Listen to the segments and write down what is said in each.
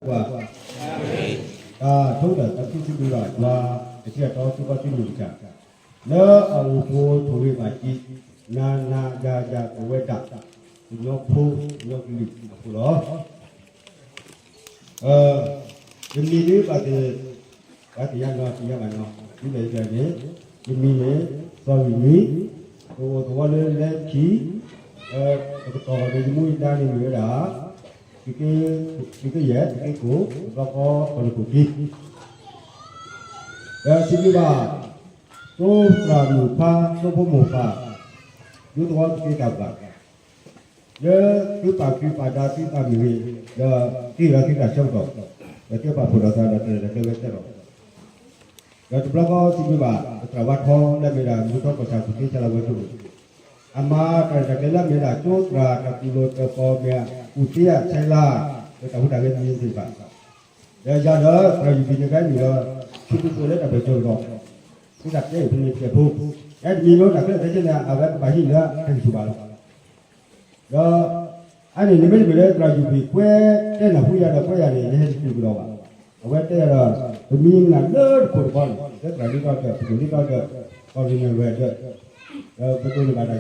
ကွၢ်, တၢ်ထိၣ်တၢ်သးခုစံးဘျုးဘၣ်ယွၤ တထံၣ်အတီသုကီၢ်သုမုၢ်ကစၢ်, လၢအအိၣ်ဖှိၣ်ထိၣ်ဂ့ၤဘၣ်ကံ, နၤနၤယၤယၤပဝဲဒၣ်, ကညီဖိကညီကလုာ်အဃိလီၤ. တမံၤဒ်ဘၣ်သ့ၣ်, ဘၣ်သ့ၣ်ညါနီၤ သ့ၣ်ညါဘၣ်နီၤ ဒ်လဲၣ်ဒ်လဲၣ်န့ၣ်, ယမံၤန့ၣ် စီၤဝံၣ်နံၤ, ကအိၣ်သဝီလၢလဲထံ, ပကတီၢ်ဒီးယမူယဒါန့ၣ်မ့ၢ်ဝဲဒၣ် သုးက့ယဲၢ် သုးက့ခိၣ် တဘျီဃီ ကီၢ်လၢခိၣ်က့, ဒီးစံးဘျုးဘၣ် ကၠိသရၣ်မုၣ်ခွါ ကၠိဖိမိၢ်ပၢ် ဒူသဝီသုးက့တၢ်ဘၣ် လၢသုပာ်ဖှိၣ်ပာ်ဒါသုသးမ့ၢ်ဂ့ၤ, ဒီးသုဟ့ၣ်လီၤသုတၢ်ဆၢကတီၢ်, ဒီးသုပာ်ဖှိၣ်ဒီးသးဒီးတၢ်ရဲၣ်တၢ်ကျဲၤဝဲတၢ်ဒီး, ဒီးတဘျီဃီစံးဘျုးဘၣ် ပသရၣ်ဝါထီလၢအမ့ၢ်ဒၣ် မူထီကီၢ်ဆၣ်ကူၣ်သ့ဆဲလၢဝဲဒၣ်, အမၤတၢ်ရဲၣ်တၢ်ကျဲၤလၢအမ့ၢ်ဒၣ် ကၠိသရၣ်တၢ်ကူၣ်လိာ်တၢ်ကီၢ်မ့ၢ် ကူၣ်သ့အဆဲလၢ လၢတၢ်ဟူးတၢ်ဂဲၤမံၤသ့ၣ်တဖၣ်, ဒီးယၤဒီး သရၣ်ယူၢ်ဘံၣ်န့ၣ် ခဲအံၤန့ၣ်ဒီး ထံဖိကီၢ်ဖိလၢတၢ်ပၢၢ်ဆၢကတီၢ်, သုတၢ်ကျဲအံၤဖဲန့ၣ်တကဲးဖိ, အဲတမံၤလၢတၢ်ကျဲတၢ်စ့န့ၣ် အဝဲကဘၣ်ဟံးလၢတၢ်ကစူၣ်ဘၣ်လီၤ. ဒီး အန့ၣ်န့ၣ်မ့တမ့ၢ်လၢသရၣ်ယူၢ်ဘံၣ်ကွဲးတဲနၢ်ဟူယၤဒီးကွဲးယၤန့ၣ် ယဟဲတတုၤကဒီးဘၣ်. အဝဲတဲယၤဒီး ပမံၤမနုၤလၢတခိၣ်တခီန့ၣ် လၢသရၣ်လံဒီးဒီး ပဒိၣ်လံဒီးဒီး ကီၢ်ရ့ၣ်နၢ်ဝဲဒီး ဒီးပဒိၣ်န့ၣ်ဘၣ်တၢ်ကီၢ်ခါ ကဲဖိကဲဖိဒီး ယသးအိၣ်ဟဲက့ၤ မိၢ်သးဟဲက့ၤ ဒ်သိးပှၤအါ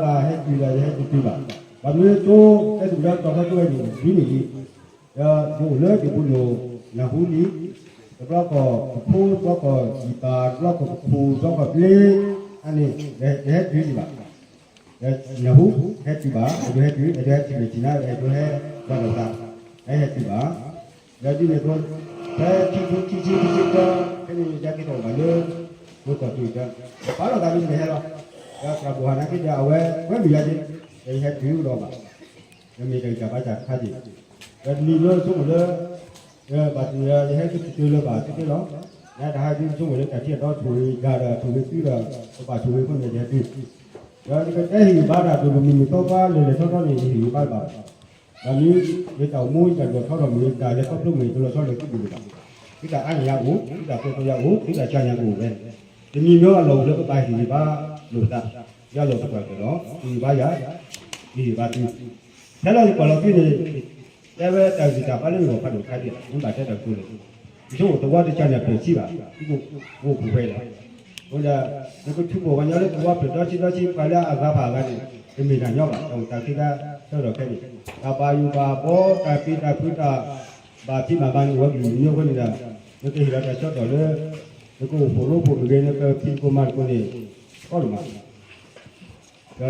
ဂၤဟဲတုၤဒီးယဟဲတတုၤဘၣ်. ဘၣ်မနုၤကၠိ ဟဲတုၤလၢကီၢ်ခီကၠိဝဲန့ၣ် ဒ်န့ၣ်လံ. ဒီးယအိၣ်လၢဒံးပူၤန့ၣ် နၢ်ဟူလံ. တဘျီကီၢ်ကဖိ တဘျီကီၢ်ယံာ်ပၤ တဘျီကီၢ်ကပူၤ တဘျီကီၢ်ဘျ့ အန့ၣ် ယဟဲတုၤဒံးဘၣ်. ဒီးနၢ်ဟူ ဟဲတုၤဘၣ် အဲၣ်ဒိးဟဲတုၤ အဲၣ်ဒိးဟဲထံၣ်မဲာ်ထံၣ်နါ အဲၣ်ဒိးဟဲဘၣ်ဒီးသး ဟဲဟဲတုၤဘၣ်. ဒီးဒ်န့ၣ်အသိး ဖဲခံဆံခံဆံခံဆံတၢ ဖဲန့ၣ်ယက့ၤထီၣ်ဘၣ်လၢ ဝဲကီၢ်တုၤဒီး ပာ်လီၤသးဒ်န့ၣ်ဟဲလီၤ. ဒီးသရၣ်ဘိၣ်ဟါနာ်က့ဒီး အဝဲကွဲမုာ်ယၤက့ၤ ဒီးယဟဲတုၤကဒီးဘၣ်. ဒီးမ့ၢ်တၢ်ဂံၢ်တၢ်ဘါတၢ်ခါက့ၤ ဒီးတနံၤလၢဆိကမိၣ်လၢ ဘၣ်သ့ၣ်ညါယဟဲက့ၤတုၤလၢၤဘၣ်သ့သ့လီၤ. ယတဟးဒ်ဆိကမိၣ်လၢတၢ်ထံၣ်အတီထိၣ်ဂ့ၤဂၤဒီးထိၣ်ဂ့ၤသုဒီး ပဘၣ်ဆိၣ်ဂ့ၤအဃိန့ၣ် ယဟဲတုၤ ဒီးယကတဲဟ့ၣ်ဂံၢ်ဘါတၢ်ဒိၣ်ဒိၣ်မုၢ်မုၢ်သီသီလၢာ်လၢာ်ထီထီန့ၣ် ယဟ့ၣ်ဂံၢ်ဘါဘၣ်. ဘၣ်မနုၤ ယတၢ်အိၣ်မူယတၢ်ဒိၣ်ထီထီၣ်မ့ၢ် တၢ်လဲၤခီဖျိမ့ၢ်တလီၤဆီလၢသုဒိၣ်ဒိၣ်ဘၣ်. သုတၢ်အါန့ၢ်ယၤအိၣ်, သုတၢ်ကွဲးကျိၤယၤအိၣ်, သုတၢ်ကၢ်ညါကအိၣ်ဝဲ. တမံၤမ့ၢ်အလီၢ်အိၣ်လၢပဘၣ်ဟ့ၣ်ဂံၢ်ဘါလိာ်ပသး, ယၤလီၤသပှၢ်ကတၢၢ်ဒီး ဟ့ၣ်ဂံၢ်ဘါယၤ, ဟ့ၣ်ဂံၢ်ဘါသု ဖဲလၢယကွၢ်လီၤသုန့ၣ် တဲဝဲတၢ်ဂံၢ်တၢ်ဘါလၢယဂီၢ်ဖးဒိၣ်ခါဒံး မ့ၢ်ဘၣ်တဲတၢ်ကတိၤလဲၣ်. ယဆိကမိၣ်သဝီတကၢ်န့ၣ် ပၢၢ်ဆံးဘၣ် သုကအိၣ်ပူၤဖဲအံၤလီၤ. အဃိဒီး နကထူးပိာ်ပှၤညီလၢသဝီပၢၢ်ဒီဆံးဒီဆံး ပှၤလၢအဂၤဖးအဂၤန့ၣ် တမ့ၢ်တၢ်ညီဘၣ် တၢ်အိၣ်တၢ်ချ့သးဆၢကတီၢ်ခဲအံၤန့ၣ် တၢ်ဘၣ်ယိၣ်ဘၣ်ဘီ တၢ်ပျံၤတၢ်ဖုးတၢ် ဘၣ်ဖံးဘၣ်မၤန့ၣ် အိၣ်ဝဲကလုာ်ကညီအဃိန့ၣ်ဒီး နကဟ့ၣ်လီၤတၢ်ဆၢကတီၢ်လၢ နကအိၣ်ဖှိၣ်ရိဖှိၣ်မ့ၢ်ဂ့ၤ နကဖံးသကိးမၤသကိးန့ၣ် ကီဒိၣ်မး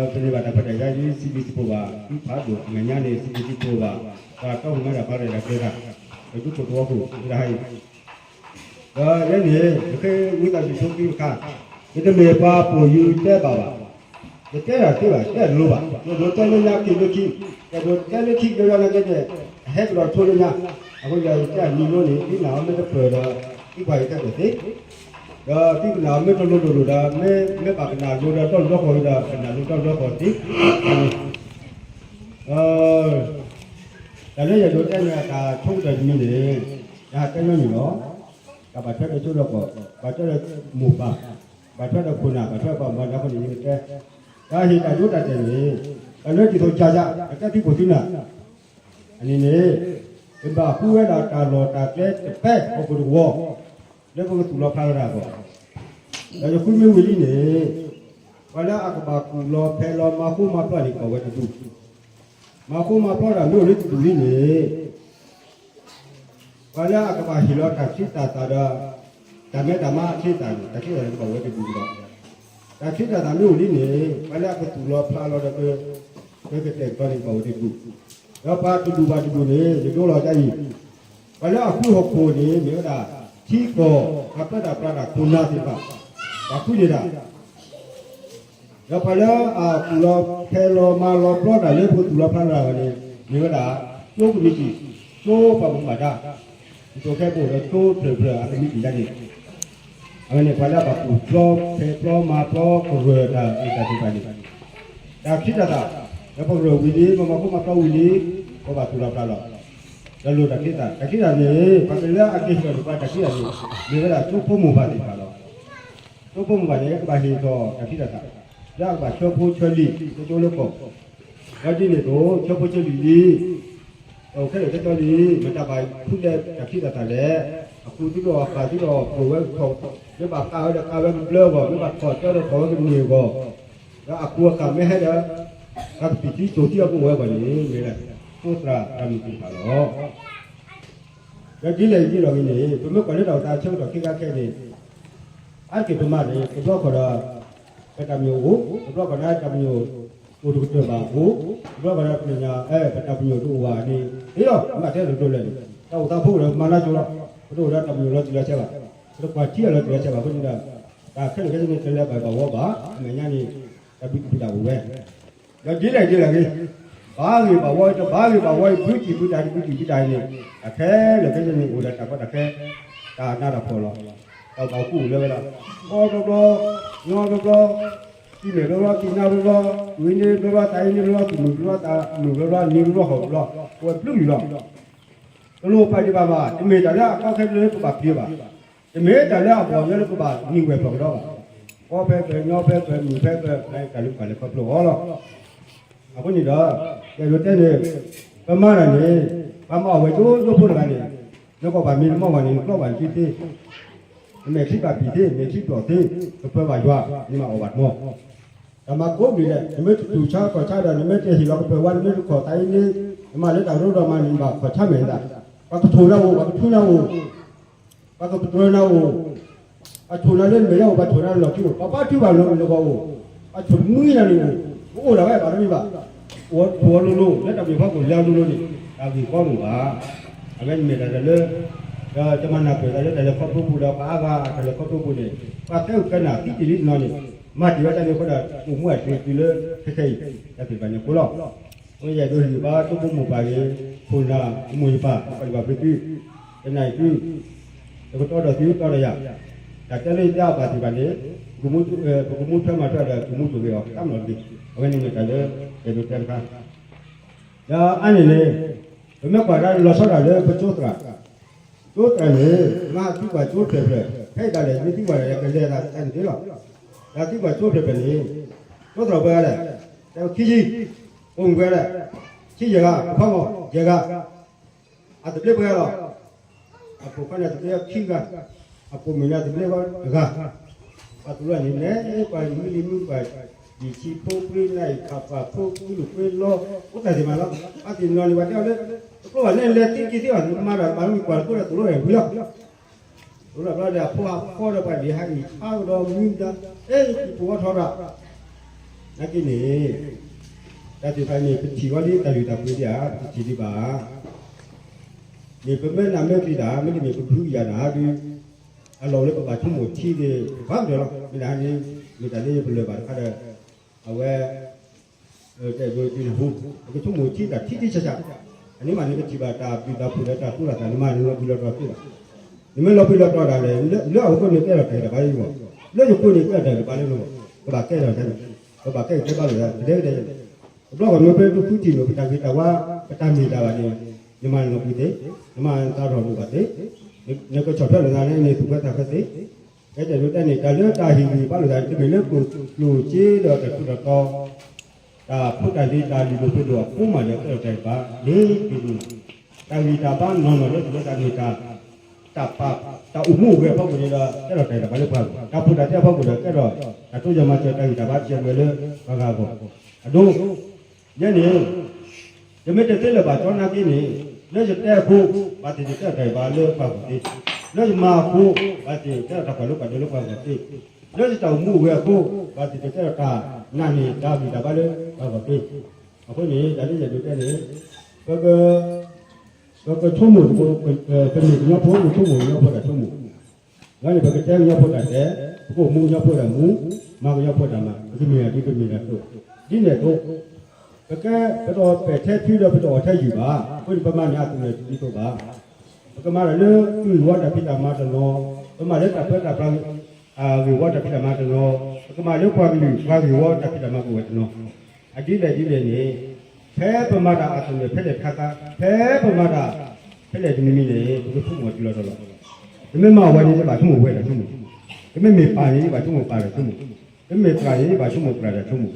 ဒီးပန့ၢ်ဘၣ်တၢ်ခွဲးတၢ်ယာ်ဒ်စံးဘျုးစံးဖှိၣ်ဘၣ် သုဖးဒိၣ်အမဲာ်ညါန့ၣ် စံးဘျုးစံးဖှိၣ်ဘၣ် ပှၤတီပှၤလိၤတၢ်ပာ်ရဲၣ်တၢ်ကျဲၤတၢ် ပဒူခိၣ်သဝီခိၣ် ဝဲဒၣ်ဟဲအံၤ ဒီးယဲန့ၣ် ယဃ့ဝံသးစူၤဆိသုတခါ ယတမ့ၢ်ပှၤပိာ်ယုၢ်တဲဘၣ်ဘၣ် ယတဲတၢ်သ့ဘၣ် တဲတလိၤဘၣ် ယဒိးတဲလၢညါက့ၤလၢခံ ယဒိးတဲလၢခံကယီယီနာ်က့န့ၣ် အဟဲကဒီးဆိလၢညါ အဃိယတဲအမံၤလိန့ၣ် သုနာ်အီၤမ့ၢ်တပၢၢ်ဒီး သုကွၢ်ယတဲတၢ်သ့ ဒီးသုကနၣ်အီၤမ့ၢ်တလိၤလိၤလိၤဒီး မ့ၢ်မ့ၢ်ဘၣ်ကနၣ်လိၤဒီးတီၢ်လိၤတီၢ်ဃီၤဒီး ကနၣ်လိၤတီၢ်လိၤတီၢ်ဃီၤသ့ တၢ်လၢယဒိးတဲန့ၣ် တၢ်ဆိကတၢၢ်တမံၤန့ၣ် ယဟးတဲညီနုၢ်လီၤ. တၢ်ဘၣ်ထွဲဒီးကၠိဒီးကီၢ် ဘၣ်ထွဲဒီးမိၢ်ပၢ် ဘၣ်ထွဲဒီးခိၣ်နၢ် ဘၣ်ထွဲပှၤမၤဒီးအဃိန့ၣ် ယကတဲ တၢ်ဟ့ၣ်တၢ်ဒိတၢ်တဲာ်န့ၣ် တၢ်လၢတံၤသကိးကၢ်ယၤ အကဲသုးခိၣ်သုနၢ် အန့ၣ်န့ၣ် ပဘၣ်ဃုဝဲဒၣ်တၢ်လီၢ်တၢ်ကျဲတပဲ ဟီၣ်ခိၣ်တကဝီၤ လၢပကသူၣ်လီၤဖျးလီၤတၢ်အဂီၢ် ဒီးယဃုမ့ၢ်ဝံၤလံန့ၣ် ပှၤလၢအကဘၣ်ကူၣ်လီၤဖဲလီၤမၤဃူမၤဖိးန့ၣ် ကဘၣ်ဝဲတဒူၣ် မၤဃူမၤဖိးတၢ်မ့ၢ်အိၣ်လၢတဒူၣ်လံန့ၣ် ပှၤလၢအကဘၣ်ဟ့ၣ်လီၤတၢ်ဆံးတၢ်သၣ်ဒီး တၢ်မဲတၢ်မါအချ့အသၣ်န့ၣ် တၢ်ဆံးတၢ်သၣ်န့ၣ် ကဘၣ်ဝဲတဒူၣ်ဒီး တၢ်ဆံးတၢ်သၣ်မ့ၢ်အိၣ်လံန့ၣ် ပှၤလၢအကသူၣ်လီၤဖျးလီၤဒီး ပကတဲာ်ကတီၤန့ၣ် ကဘၣ်ဝဲတဒူၣ် ဒီးပှၤတဒူၣ်ဘၣ်တဒူၣ်န့ၣ် ယဒိလီၤဒ်အံၤ ပှၤလၢအဃုဟီၣ်ခိၣ်န့ၣ် မ့ၢ်ဝဲဒၣ် ထံကီၢ် တၢ်ပၢတၢ်ပြးတၢ်ခိၣ်နၢ်သ့ၣ်တဖၣ် ဘၣ်ဃုန့ၢ်တၢ် ဒီးပှၤလၢအကူၣ်လီၤဖဲလီၤမၤလီၤပျီတၢ်လၢပကသူၣ်လီၤဖျးလီၤတၢ်အဂီၢ်န့ၣ် မ့ၢ်ဝဲဒၣ် ကၠိကမံးတံာ် ကၠိပှၤမူဘၣ်ဒါ ဒ်သိးခဲပအိၣ်ဒီးကၠိဖျၢၣ်ဖျၢၣ်အကမံးတံာ်ဒၣ်န့ၣ် အဝဲန့ၣ် ပှၤလၢအဘၣ်ကူၣ်ပျီဖဲပျီမၤပျီကရၢၢ်တၢ်အံၤတၢ်သ့ၣ်တဖၣ်န့ၣ် တၢ်ဆံးတၢ်သၣ် ဒီးပကရၢၢ်ဝံၤလံ ပမၤဃူမၤပျီဝံၤလံ ပဘၣ်သူၣ်လီၤဖျးလီၤ ဒီးလိၣ်တၢ်ချ့တၢ်သၣ် တၢ်ချ့တၢ်သၣ်န့ၣ် ပှၤကလၢအက့ၤဟ့ၣ်ထီၣ်န့ၢ်ပှၤတၢ်ချ့တၢ်သၣ်န့ၣ် မ့ၢ်ဝဲဒၣ်ကၠိဖိမိၢ်ပၢ်သ့ၣ်တဖၣ်လီၤ. ကၠိဖိမိၢ်ပၢ်န့ၣ် ကဘၣ်ဟ့ၣ်ထီၣ်တၢ်ချ့တၢ်သၣ် လၢအကဘၣ်ဆှၢဖိဆှၢလံာ် လၢကၠိလၢကီၢ် ဒီးဒ်န့ၣ်အသိး ဆၢဖိဆၢလံၤလံ, တၢ်အိၣ်ခဲလၢာ်ခဲဆ့လံ, မတၤဘၣ်ဖုးလဲၤတၢ်ခံးတၢ်သၣ်လဲၣ်, အကူသုဒီးအပာ်သုဒီးပှိၢ်ဝဲထီၣ်, မ့ၢ်ဘၣ်ဃးဝဲဒီးဃးဝဲကဘျၢအဂီၢ်, မ့ၢ်ဘၣ်ထီၣ်တၢ်ဒီးထီၣ်ဝဲကန့ၢ်အဂီၢ်, ဒီးအကူအကၤမ့ၢ်ဟဲဒီး ကကပံာ်သံစိာ်သံအကအိၣ်ဝဲအဂီၢ်န့ၣ် မ့ၢ်ဒၣ် သိသရၣ်တၢ်မုၢ်သ့ၣ်တဖၣ်လီၤ. ဒီးဒ်လဲၣ်ဒ်လဲၣ်ဂ့ၤန့ၣ် ပမ့ၢ်ကွၢ်လၢတၢ်အိၣ်သးဆၢကတီၢ်ခဲကနံၣ်အံၤန့ၣ် အါတက့ၢ်ပမၤန့ၣ် တဘျီဃီဒီး ပတၢ်ပညိၣ်အိၣ်, တဘျီဃီန့ၣ် တၢ်ပညိၣ်အိၣ်တကတၢၢ်ဘၣ်အိၣ်, တဘျီဃီန့ၣ် ပသ့ၣ်ညါ ပတၢ်ပညိၣ်တအိၣ်ဘၣ်န့ၣ် သ့လီၤ. မ့ၢ်တဲတဒိလၢာ်န့ၣ် တၢ်အိၣ်သးဖိဒီးမၤနၢၤကၠိလီၤ. ပတအိၣ်ဒီးတၢ်ပညိၣ်လီၤတံၢ်လီၤဆဲးဘၣ်, ပတကွၢ်ထံအလီၤတံၢ်လီၤဆဲးဘၣ်အဃိန့ၣ်ဒီး တၢ်ခဲလၢာ်ခဲဆ့န့ၣ် တလဲၤဘၣ်ဘၣ်ဝီဘၣ်, အမဲာ်ညါန့ၣ် တၢ်ဘျုးတၢ်ဖှိၣ်အိၣ်ဝဲ ဒီးဒ်လဲၣ်ဒ်လဲၣ်ဂ့ၤ, ဘၣ်ဂ့ၢ်ဘၣ်ဝီ တဘၣ်ဂ့ၢ်ဘၣ်ဝီ ဘုတံၢ်ဘုတၢ် တဘုတံၢ်ဘုတၢ်န့ၣ် တၢ်ခဲလၢာ်ခဲဆ့န့ၣ် အိၣ်ဒီးတၢ်ကီတၢ်ခဲ, တၢ်နးတၢ်ဖှီၣ်လီၤ. တၢ်ဘၣ်ကူအိၣ်လၢဝဲဒၣ်, အီဘျီဘျီ, ညီဘျီဘျီ, ကံၢ်မဲာ်ဘျီဘျီ, ကံၢ်နါဘျီဘျီ, သူၣ်အ့န့ဘျီဘျီ, သးအ့န့ဘျီဘျီ, သူၣ်မုာ်ဘျီဘျီ, သးမုာ်ဘျီဘျီ, နံၤဘျီဘျီ, ဟီၣ်ဘျီဘျီ, ပဝဲဘျုးလီၤ. တလိၣ်ပာ်ဒံးဘၣ်ဘၣ်, တမ့ၢ်တၢ်လၢအကီခဲလၢပဘၣ်ပျံၤဘၣ်, တမ့ၢ်တၢ်လၢအဘီၣ်ညီလၢပဘၣ်နံၤဝဲၤဖျိးကဒီးဘၣ်. ကီဖဲပှဲၤ, ညီဖဲပှဲၤ, မုာ်ဖဲပှဲၤ, တၢ်လၢပဘၣ်လဲၤခီဖျိအီၤလီၤ. အဃိန့ၣ်ဒီး ယအဲၣ်ဒိးတဲန့ၣ်, ပမၤတၢ်န့ၣ် ပမၤအီၣ်ဝဲကၠိဖိတဂၤန့ၣ်, နကီၢ်ဘၣ်မ့ၢ်တမီၢ်ဘၣ်န့ၣ် နကျီဘၣ်နခံသ့, နမဲာ်ချံဘၣ်ပံာ်သ့, မဲာ်ချံပျီၢ်သ့, ကပၢၤဘၣ်ယွၤ, နမၤအီၣ်ဘၣ်တမီၢ်. တၢ်မၤကိးဘျီလဲၣ်, နမ့ၢ်တတူၢ်ဆါခီၣ်ဆါဒီး နမ့ၢ်တဟ့ၣ်လီၤကပၢၤဝဲ နမ့ၢ်တခီၣ်သးအံၤန့ၣ်, နမၤလၢတၢ်ကရၢကရိမၤန့ၣ် နဘၣ်ခီၣ်ဆါမဲာ်နသး, ပှၤကထိၣ်နၤအိၣ်, ပှၤကထုးနၤအိၣ်, ပှၤကပတြၢၤနၤအိၣ်, ပှၤထိၣ်နၤလၢနမဲာ်ညါအိၣ်, ပှၤထိၣ်နၤလၢလီၢ်ခံအိၣ်, ပှၤဘါထုကဖၣ်လၢနဂီၢ်အိၣ်, ပှၤထိၣ်တမှံနၤန့ၣ်အိၣ်, ပအိၣ်ဒၣ်ဝဲဘၣ်တမ့ၢ်ဘၣ်, အိၣ်ထိၣ်အီၤလိၤလိၤ လၢတၢ်ပညိၣ်ဖီခိၣ်လဲၤအီၤလိၤလိၤန့ၣ်, တၢ်ဂ့ၢ်ကီတအိၣ်ဘၣ်. အဝဲန့ၣ်မ့ၢ်တၢ်လၢ ဒီးတမၤနၢ်ပၢၢ်သးလၢတၢ်လဲၤခီဖျိပူၤဒီး ပှၤအါဂၤတၢ်လဲၤခီဖျိပူၤန့ၣ်, ပှၤကဲအုၣ်ကဲနၢ်သံတ့ၢ်လံတနီၤန့ၣ်, မၤတ့ၢ်ဝဲတၢ်န့ၣ်အဃိဒီး အိၣ်မူအတ့ၢ်တုၤလၢခဲခဲအံၤ တၢ်သ့ၣ်တဖၣ်န့ၣ်အဃိလီၤ. အဃိယအဲၣ်ဒိးဟ့ၣ်ဂံၢ်ဘါ ဒီပုၢ်မိၢ်ပၢ်ဂ့ၤ, ခိၣ်နၢ်, မိၢ်ယပၢ်, ပှၤယပၢ်ဖုသု, တနံၤအံၤသု, တကတီဒီးသုတီဒီးယၤ, တၢ်တဲလၢယတဲအဘၣ်သ့ၣ်တဖၣ်န့ၣ်, ပကမူထွဲမၤထွဲဒီး ပကမူတဂ့ၤအီၤ တၢ်မၤလီၤတဂ့ၤ, အဝဲန့ၣ်မ့ၢ်တၢ်လၢ ယအဲၣ်ဒိးတဲတခါ ဒီးအါန့ၢ်န့ၣ်, ပမ့ၢ်ကွၢ်ဒၣ်လီၤဆီဒၣ်တၢ်လၢပကၠိသရၣ်, ကၠိသရၣ်န့ၣ် မ့ၢ်သံကွၢ်ကၠိဖျၢၣ်ဖျၢၣ်, ဖဲအံၤဒၣ်လဲာ် မ့ၢ်သံကွၢ်ဒၣ်လဲာ် ကလဲၤသးတၢ်န့ၣ်သ့လီၤ. တၢ်သံကွၢ်ကၠိဖျၢၣ်ဖျၢၣ်န့ၣ်, ကၠိသရၣ်ပှဲၤဂၤလဲၣ်, တၢ်ခံဆံ, ပိာ်မုၣ်ပှဲၤဂၤလဲၣ်, ဆံယဲၢ်ဂၤ, ဖိမုၣ်ယဲၢ်ဂၤ အသဘျ့ပှဲၤဂၤလီၤ. အပိာ်ခွါန့ၣ်သဘျ့ခံဂၤ, အပိာ်မုၣ်န့ၣ်သဘျ့တဂၤ, ပှၤတလီၢ်န့ၣ် လဲၤပှၤမုၢ်လံမုၢ်ပှၤ, ယံာ်ဆံဖိပြ့နၢ်အံၤ ခးပှၤဖိကွံလိာ်ကွ့လီၤ, အိၣ်တၢ်သ့ၣ်မးလီၤ. အသ့ၣ်နီၤန့ၣ် ပှၤတဲအီၤလၢ တကျိဘၣ်န့ၣ် လဲၤသံက့ၤသ့ဘၣ်, နမၤတၢ်မၤမုၢ်ကွၢ်တကိးဒီးတလိၢ်ဝဲဝံၤလီၤ. တလိၢ်ဘျီဒီး အဖိဟးဖီဒီးပှၤဒံးဟးအံၤ ဖးကဒီးမုၢ်ဒါ, အဲၣ် ယပိာ်အီၤထီရၣ် နာ်က့န့ၣ်, တၢ်သ့ၣ်တဖၣ်န့ၣ် ပထံၣ်ဝဲလံတၢ်လုၢ်တၢ်ပှ့ၤဒံးဧါ, ပတထံၣ်ဒံးဘၣ်ဧါ. မ့ၢ်ပမ့ၢ်နၢ်မ့ၢ်ပျံၤတၢ်, မ့တမ့ၢ်ပဘုကယာ်နၤဟါဒုး, အလီၢ်လၢပဘၣ်ဆိကမိၣ်ထံသ့ၣ် ဘၣ်ကဒီးလီၤ. မ့ၢ်နဟါန့ၣ် မ့ၢ်တၢ်လၢယပလၢၢ်ဘၣ်တခါဒီး အဝဲ တဲဒိးဒုးနၢ်ဟူ, ပကဆိကမိၣ်ထံတၢ်ထံထံဆးဆး, အန့ၣ်မးန့ၣ် ပထံၣ်ဘၣ်တၢ်ဘျုးတၢ်ဖှိၣ်ဒီးတၢ်သူၣ်လၢ်သး နမၤနလီၤဘှံးလီၤတီၤသ့ဘၣ်. နမ့ၢ်လီၤဘှံးလီၤတီၤတၢ်လဲၣ်, လၢအဝဲကိးန့ၣ်ကဲထီၣ်တၢ်ဂံၢ်တၢ်ဘါလၢယဂီၢ်, လၢယဃိန့ၣ်ကဲထီၣ်တၢ်ဂံၢ်တၢ်ဘါလၢယဂီၢ်, ကဘၣ်ကဲထီၣ်တၢ်န့ၣ်, ကဘၣ်ကဲထီၣ်ကဲဘါလိာ်သး ကဒဲကဒဲ တဘျီဃီမ့ၢ်ပတဃုထံၣ်လိာ်ပတၢ်ဂ့ၤတၢ်ဝါ, ပတၢ်မ့ၢ်တၢ်ဘၣ်န့ၣ်, နမၤနလီၤဘှံးသ့, နမၤနသးထီၣ်လိာ်ဘၣ်သ့, နကဆီၣ်ထွဲလိာ်သးလၢနသူၣ်ဖှံသးညီသ့, ကဲထီၣ်ဒိးတဲန့ၣ် တၢ်လၢတၢ်ဟ့ၣ်ဂံၢ်ဘါလိာ်သး တမ့ၢ်လၢကျိၣ်စ့ဒီးတၢ်ထူးတၢ်တီၤ တၢ်ဖိတၢ်လံၤတၢ်လုၢ်ဒိၣ်ပှ့ၤဒိၣ်အဃိမးဒီး ကဲထီၣ်တၢ်ဂံၢ်တၢ်ဘါန့ၣ်တမ့ၢ်, တၢ်ဂံၢ်တၢ်ဘါနီၢ်နီၢ်လၢပှၤတၢ်မ့ၢ်တၢ် တၢ်ပာ် တၢ်အိၣ်မူအိၣ်ဂဲၤအဖီခိၣ်န့ၣ်ဒီး ကဲထီၣ်တၢ်ဂံၢ်တၢ်ဘါလၢပှၤဂီၢ်, တၢ်ဖိတၢ်လံၤအဖီခိၣ်ဒီး ကဲထီၣ်တၢ်တိစၢၤမၤစၢၤတၢ်ဂံၢ်တၢ်ဘါစၢၤဝဲလၢပှၤဂၤအဂီၢ်, အဒိ ယဲန့ၣ် ယမ့ၢ်တသ့လၢၤဘၣ်ကၠီနာ်က့န့ၣ်, လၢယတဲအဃိ ဘၣ်သ့ၣ်သ့ၣ်ကဲထီၣ်တၢ်ဂံၢ်ဘါလၢပှၤဂီၢ်သ့, လၢယမၤအဃိ ဘၣ်သ့ၣ်သ့ၣ်ကဲထီၣ်တၢ်ကွၢ်လိပာ်ဒိလၢပှၤဂီၢ်သ့, လၢယတၢ်အိၣ်မူအိၣ်ဂဲၤအဃိ ဘၣ်သ့ၣ်သ့ၣ်ကဲထီၣ်တၢ်နာ်န့ၢ်တၢ်ဂံၢ်တၢ်ဘါလၢပှၤဂီၢ်သ့. အဃိန့ၣ် တၢ်လၢယအဲၣ်ဒိးတဲန့ၣ်, ပက ပကဆိကမိၣ်တဘိ, ပမ့ၢ်ကညီဖိ ပဆိကမိၣ်ကညီဖိတၢ်ဆိကမိၣ်, ဒီးန့ၣ် ပကတဲကညီဖိတၢ်တဲ, ပကအိၣ်မူကညီဖိတၢ်မူ, မၤကညီဖိတၢ်မၤ, ပကမ့ၢ်တၢ်ဒ်ပမ့ၢ်တၢ်သိး, ဒ်န့ၣ်အသိး ပကဲပတအီၣ်ပဲာ်ထဲထုဒီးပတအီၣ်ထဲယုၢ်ဘၣ်, အဃိန့ၣ် ပမၤန့ၢ်အသူၣ်န့ၣ်ဒ်သိးဘၣ်. ပကမၤတၢ်လၢသုးဂ့ၢ်ဝီတၢ်ဖံးတၢ်မၤတနီၤ, ပမၤလၢတၢ်ပၢတၢ်ပြး အဂ့ၢ်ဝီတၢ်ဖံးတၢ်မၤတနီၤ, ပကမၤလၢပှၤကလုာ်ပှၤဂ့ၢ်ဝီတၢ်ဖံးတၢ်မၤကအိၣ်ဝဲတနီၤ, အဒ်လဲၣ်ဒ်လဲၣ်န့ၣ်, ဖဲပမၤတၢ်အသိးန့ၣ် ဖဲလဲၣ်တခါခါ, ဖဲပမၤတၢ်ဖဲလဲၣ်တမံၤမံၤန့ၣ် ပကဆိကမိၣ်တုၤလီၤတီၤလီၤ. ပမ့ၢ်မၤဝဲန့ၣ် ယဘၣ်ဆိကမိၣ်ဝဲတၢ်ဆိကမိၣ်, ပမ့ၢ်မ့ၢ်ပၢ်န့ၣ် ယဘၣ်ဆိကမိၣ်ပၢ်တၢ်ဆိကမိၣ်, ပမ့ၢ်သရၣ်န့ၣ် ယဘၣ်ဆိကမိၣ်သရၣ်တၢ်ဆိကမိၣ်,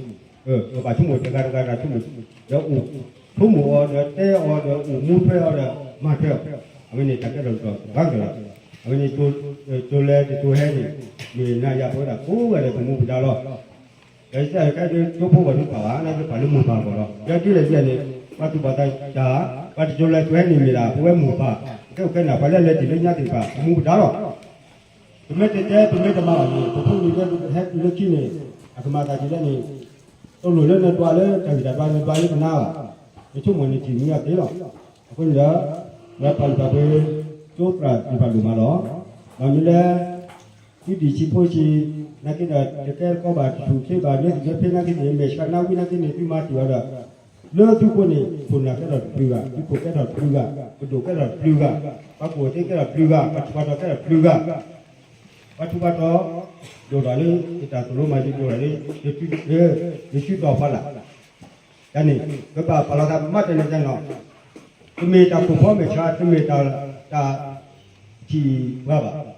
ပဘၣ်ဆိကမိၣ်တဂၤတဂၤတၢ်ဆိကမိၣ်, ဒီးအိၣ်ဆိကမိၣ်အီၤ ဒီးတဲအီၤ ဒီးအိၣ်မူထွဲအီၤဒီးမၤထွဲအီၤ, အဝဲန့ၣ်တၢ်ကဲထီၣ်တၢ်ဘၣ်က့ၤလီၤ. အဝဲန့ၣ် ကၠိလဲတကၠိဟဲန့ၣ် မ့ၢ်နၤယၤပဝဲဒၣ်ကိးဂၤဒဲးပမူပဒါလီၤ. ဒီးကၠိဖိဂီၢ်ဒုးပာ်ဘၣ် နာ်က့ပာ်လၢမိၢ်ပၢ်အဂီၢ်လီၤ. ဒီးဒ်လဲၣ်ဒ်လဲၣ်န့ၣ် ပှၤသူၣ်ဘီၣ်သးစၢ် ပှၤတကၠိလဲကၠိဟဲန့ၣ်မ့ၢ်ဒၣ် ပဝဲမိၢ်ပၢ် ပကဲအိၣ်ခဲနၤ ပှၤလၢလဲၤတ့ၢ်လၢညါသ့ၣ်တဖၣ် ပမူပဒါလီၤ. ပမ့ၢ်တတဲ ပမ့ၢ်တမၤဘၣ်န့ၣ် ပဖိမုၣ်လၢဟဲတုၤလၢခံန့ၣ် အကမၤသးဒ်လဲၣ်န့ၣ် တလိၣ်လၢနဒွးလၢတၢ်ဂံၢ်တၢ်ဘါ နဒွးလၢကနါဘၣ်, နဆိကမိၣ်နထံၣ်မံၤအသ့လီၤ. အဃိန့ၣ်ဒီး ပှၤပာ်လုၢ်ပာ်ပှ့ၤ ကၠိသရၣ်သ့ၣ်တဖၣ်ဒိၣ်မးလီၤ. ဘၣ်မနုၤလဲၣ် သုဒံၣ်ဆံးဖိဆံး နာ်က့ဒီး တကဲတကီဘၣ် တထူၣ်ချ့ဘၣ် မ့ၢ်သ့ၣ်မ့ၢ်ဖဲနာ်က့န့ၣ် မဲာ်ဆှးနါဝံနာ်က့န့ၣ် သုမၤတ့ၢ်အီၤဒီး လၢသုဃိန့ၣ် ခိၣ်နၢ်ကဲထီၣ်တပျုၤဂၤ သုခိၣ်ကဲထီၣ်တပျုၤဂၤ ပဒိၣ်ကဲထီၣ်တပျုၤဂၤ ပှၤကူၣ်သ့ကဲထီၣ်တပျုၤဂၤ ပှၤထူးပှၤတီၤကဲထီၣ်တပျုၤဂၤ ပှၤထူးပှၤတီၤ ဒိၣ်ထီၣ်လၢ ယတၢ်သိၣ်လိမၤယဒိၣ်ထီၣ်လၢ ယစုသီၣ်ဖီလာ် တၢ်န့ၣ် ပဘၣ်ပာ်လီၤသးမၤတၢ်န့ၣ်တၢ်န့ၣ်လီၤ. တမ့ၢ်တၢ်ကိၢ်ဖီမဲာ်ဆှး တမ့ၢ်တၢ် တၢ်ထံၣ်ပှၤဘၣ်.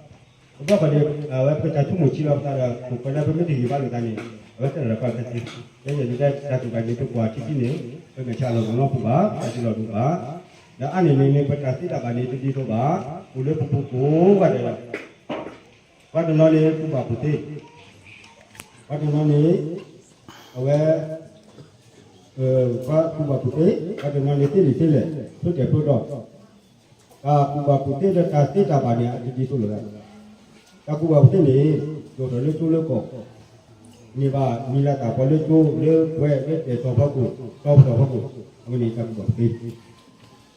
ပဘၣ်ဃီဒီး အဝဲပတၢ်ဆိကမိၣ်ဆံးလီၤပသးဒီး ခိၣ်ဃၢၤလၢပမ့ၢ်တဂ့ၤဘၣ်လိာ်သးန့ၣ် အဝဲကဲထီၣ်တၢ်ကီတၢ်ခဲ, ယဲယဲဒၣ်တၢ်ကူၣ်ဘၣ်န့ၣ် ပကွၢ်ထံထံန့ၣ် ပမဲာ်ဆှးလီၤမၢ်လီၤပူၤဘၣ် တၢ်စံးလီၤဒိၣ်ဘၣ်. ဒီးအါန့ၢ်န့ၣ်န့ၣ် ပတၢ်သ့တၢ်ဘၣ်န့ၣ် တဒ်သိးဘၣ် အိၣ်လၢပပူၤကိးဂၤဒဲးလီၤ. ပှၤတနီၤန့ၣ် ကူၣ်ဘၣ်ကူၣ်သ့, ပှၤတနီၤန့ၣ် အဝဲ ပှၤကူၣ်ဘၣ်ကူၣ်သ့, ပှၤတနီၤန့ၣ်သ့လံာ်သ့လဲၢ် ဖျိတၢ်ဖျိတီၤ, တၢ်ကူၣ်ဘၣ်ကူၣ်သ့ဒီးတၢ်သ့တၢ်ဘၣ်န့ၣ် အတဒ်သိးလိာ်သး, တၢ်ကူၣ်ဘၣ်ကူၣ်သ့န့ၣ် ဒိၣ်ထီၣ်လၢကၠိလၢကီၢ်, န့ၢ်ဘၣ်မံၤလၤသၣ်ဖီလၢကၠိလၢပှဲၤလၢဒဲးတီၤဖီခိၣ် တီၤပတီၢ်ဖီခိၣ်, အဝဲန့ၣ်တၢ်ကူၣ်ဘၣ်ကူၣ်သ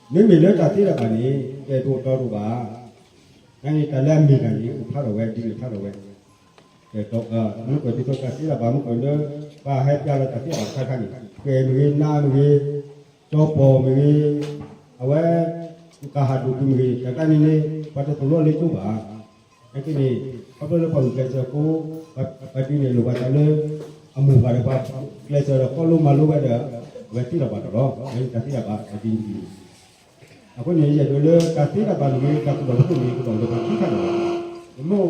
့, မ့မ့ၢ်လၢတၢ်သ့တၢ်ဘၣ်န့ၣ် ဒဲးတအိၣ်တီၤတအိၣ်ဘၣ်, နာ်က့တၢ်လၢအမ့ၢ်တၢ်န့ၣ် အိၣ်ဖျါထီၣ်ဝဲ ဒ်န့ၣ်ဖျါထီၣ်ဝဲ မ့ၢ်ကွၢ်ဒ်သိးတၢ်သ့တၢ်ဘၣ် မ့ၢ်ကွၢ်လၢ ပှၤဟဲပျဲလီၤတၢ်သ့တၢ်ဘၣ်တခါခါန့ၣ် ကွဲးမ့ၢ်ဂ့ၤ နါမ့ၢ်ဂ့ၤ ကၠီပီၢ်မ့ၢ်ဂ့ၤ အဝဲ ကဟးဒိၣ်ကွံာ်မ့ၢ်ဂ့ၤ တၢ်တခါန့ၣ်န့ၣ် ပှၤတသိၣ်လိလၢကၠိဘၣ်. နာ်က့န့ၣ် ခီဖျိလၢပှၤဂုာ်ကျဲးစၢးအဃိ ပှၤဒုးနဲၣ်လိာ်ဘၣ်တၢ်လၢ အမိၢ်ပၢ်ဒီးပှၤကျဲးစၢးဒီး ကီလိမၤလိဝဲဒီး အဝဲသ့ၣ်ထီၣ်ဘၣ်တၢ်လီၤ. တၢ်သ့တၢ်ဘၣ်အဒ်န့ၣ် အဃိန့ၣ် ယအဲၣ်ဒိးလၢတၢ်သ့တၢ်ဘၣ်မ့ၢ်ဂ့ၤ တၢ်ကူၣ်ဘၣ်ကူၣ်သ့မ့ၢ်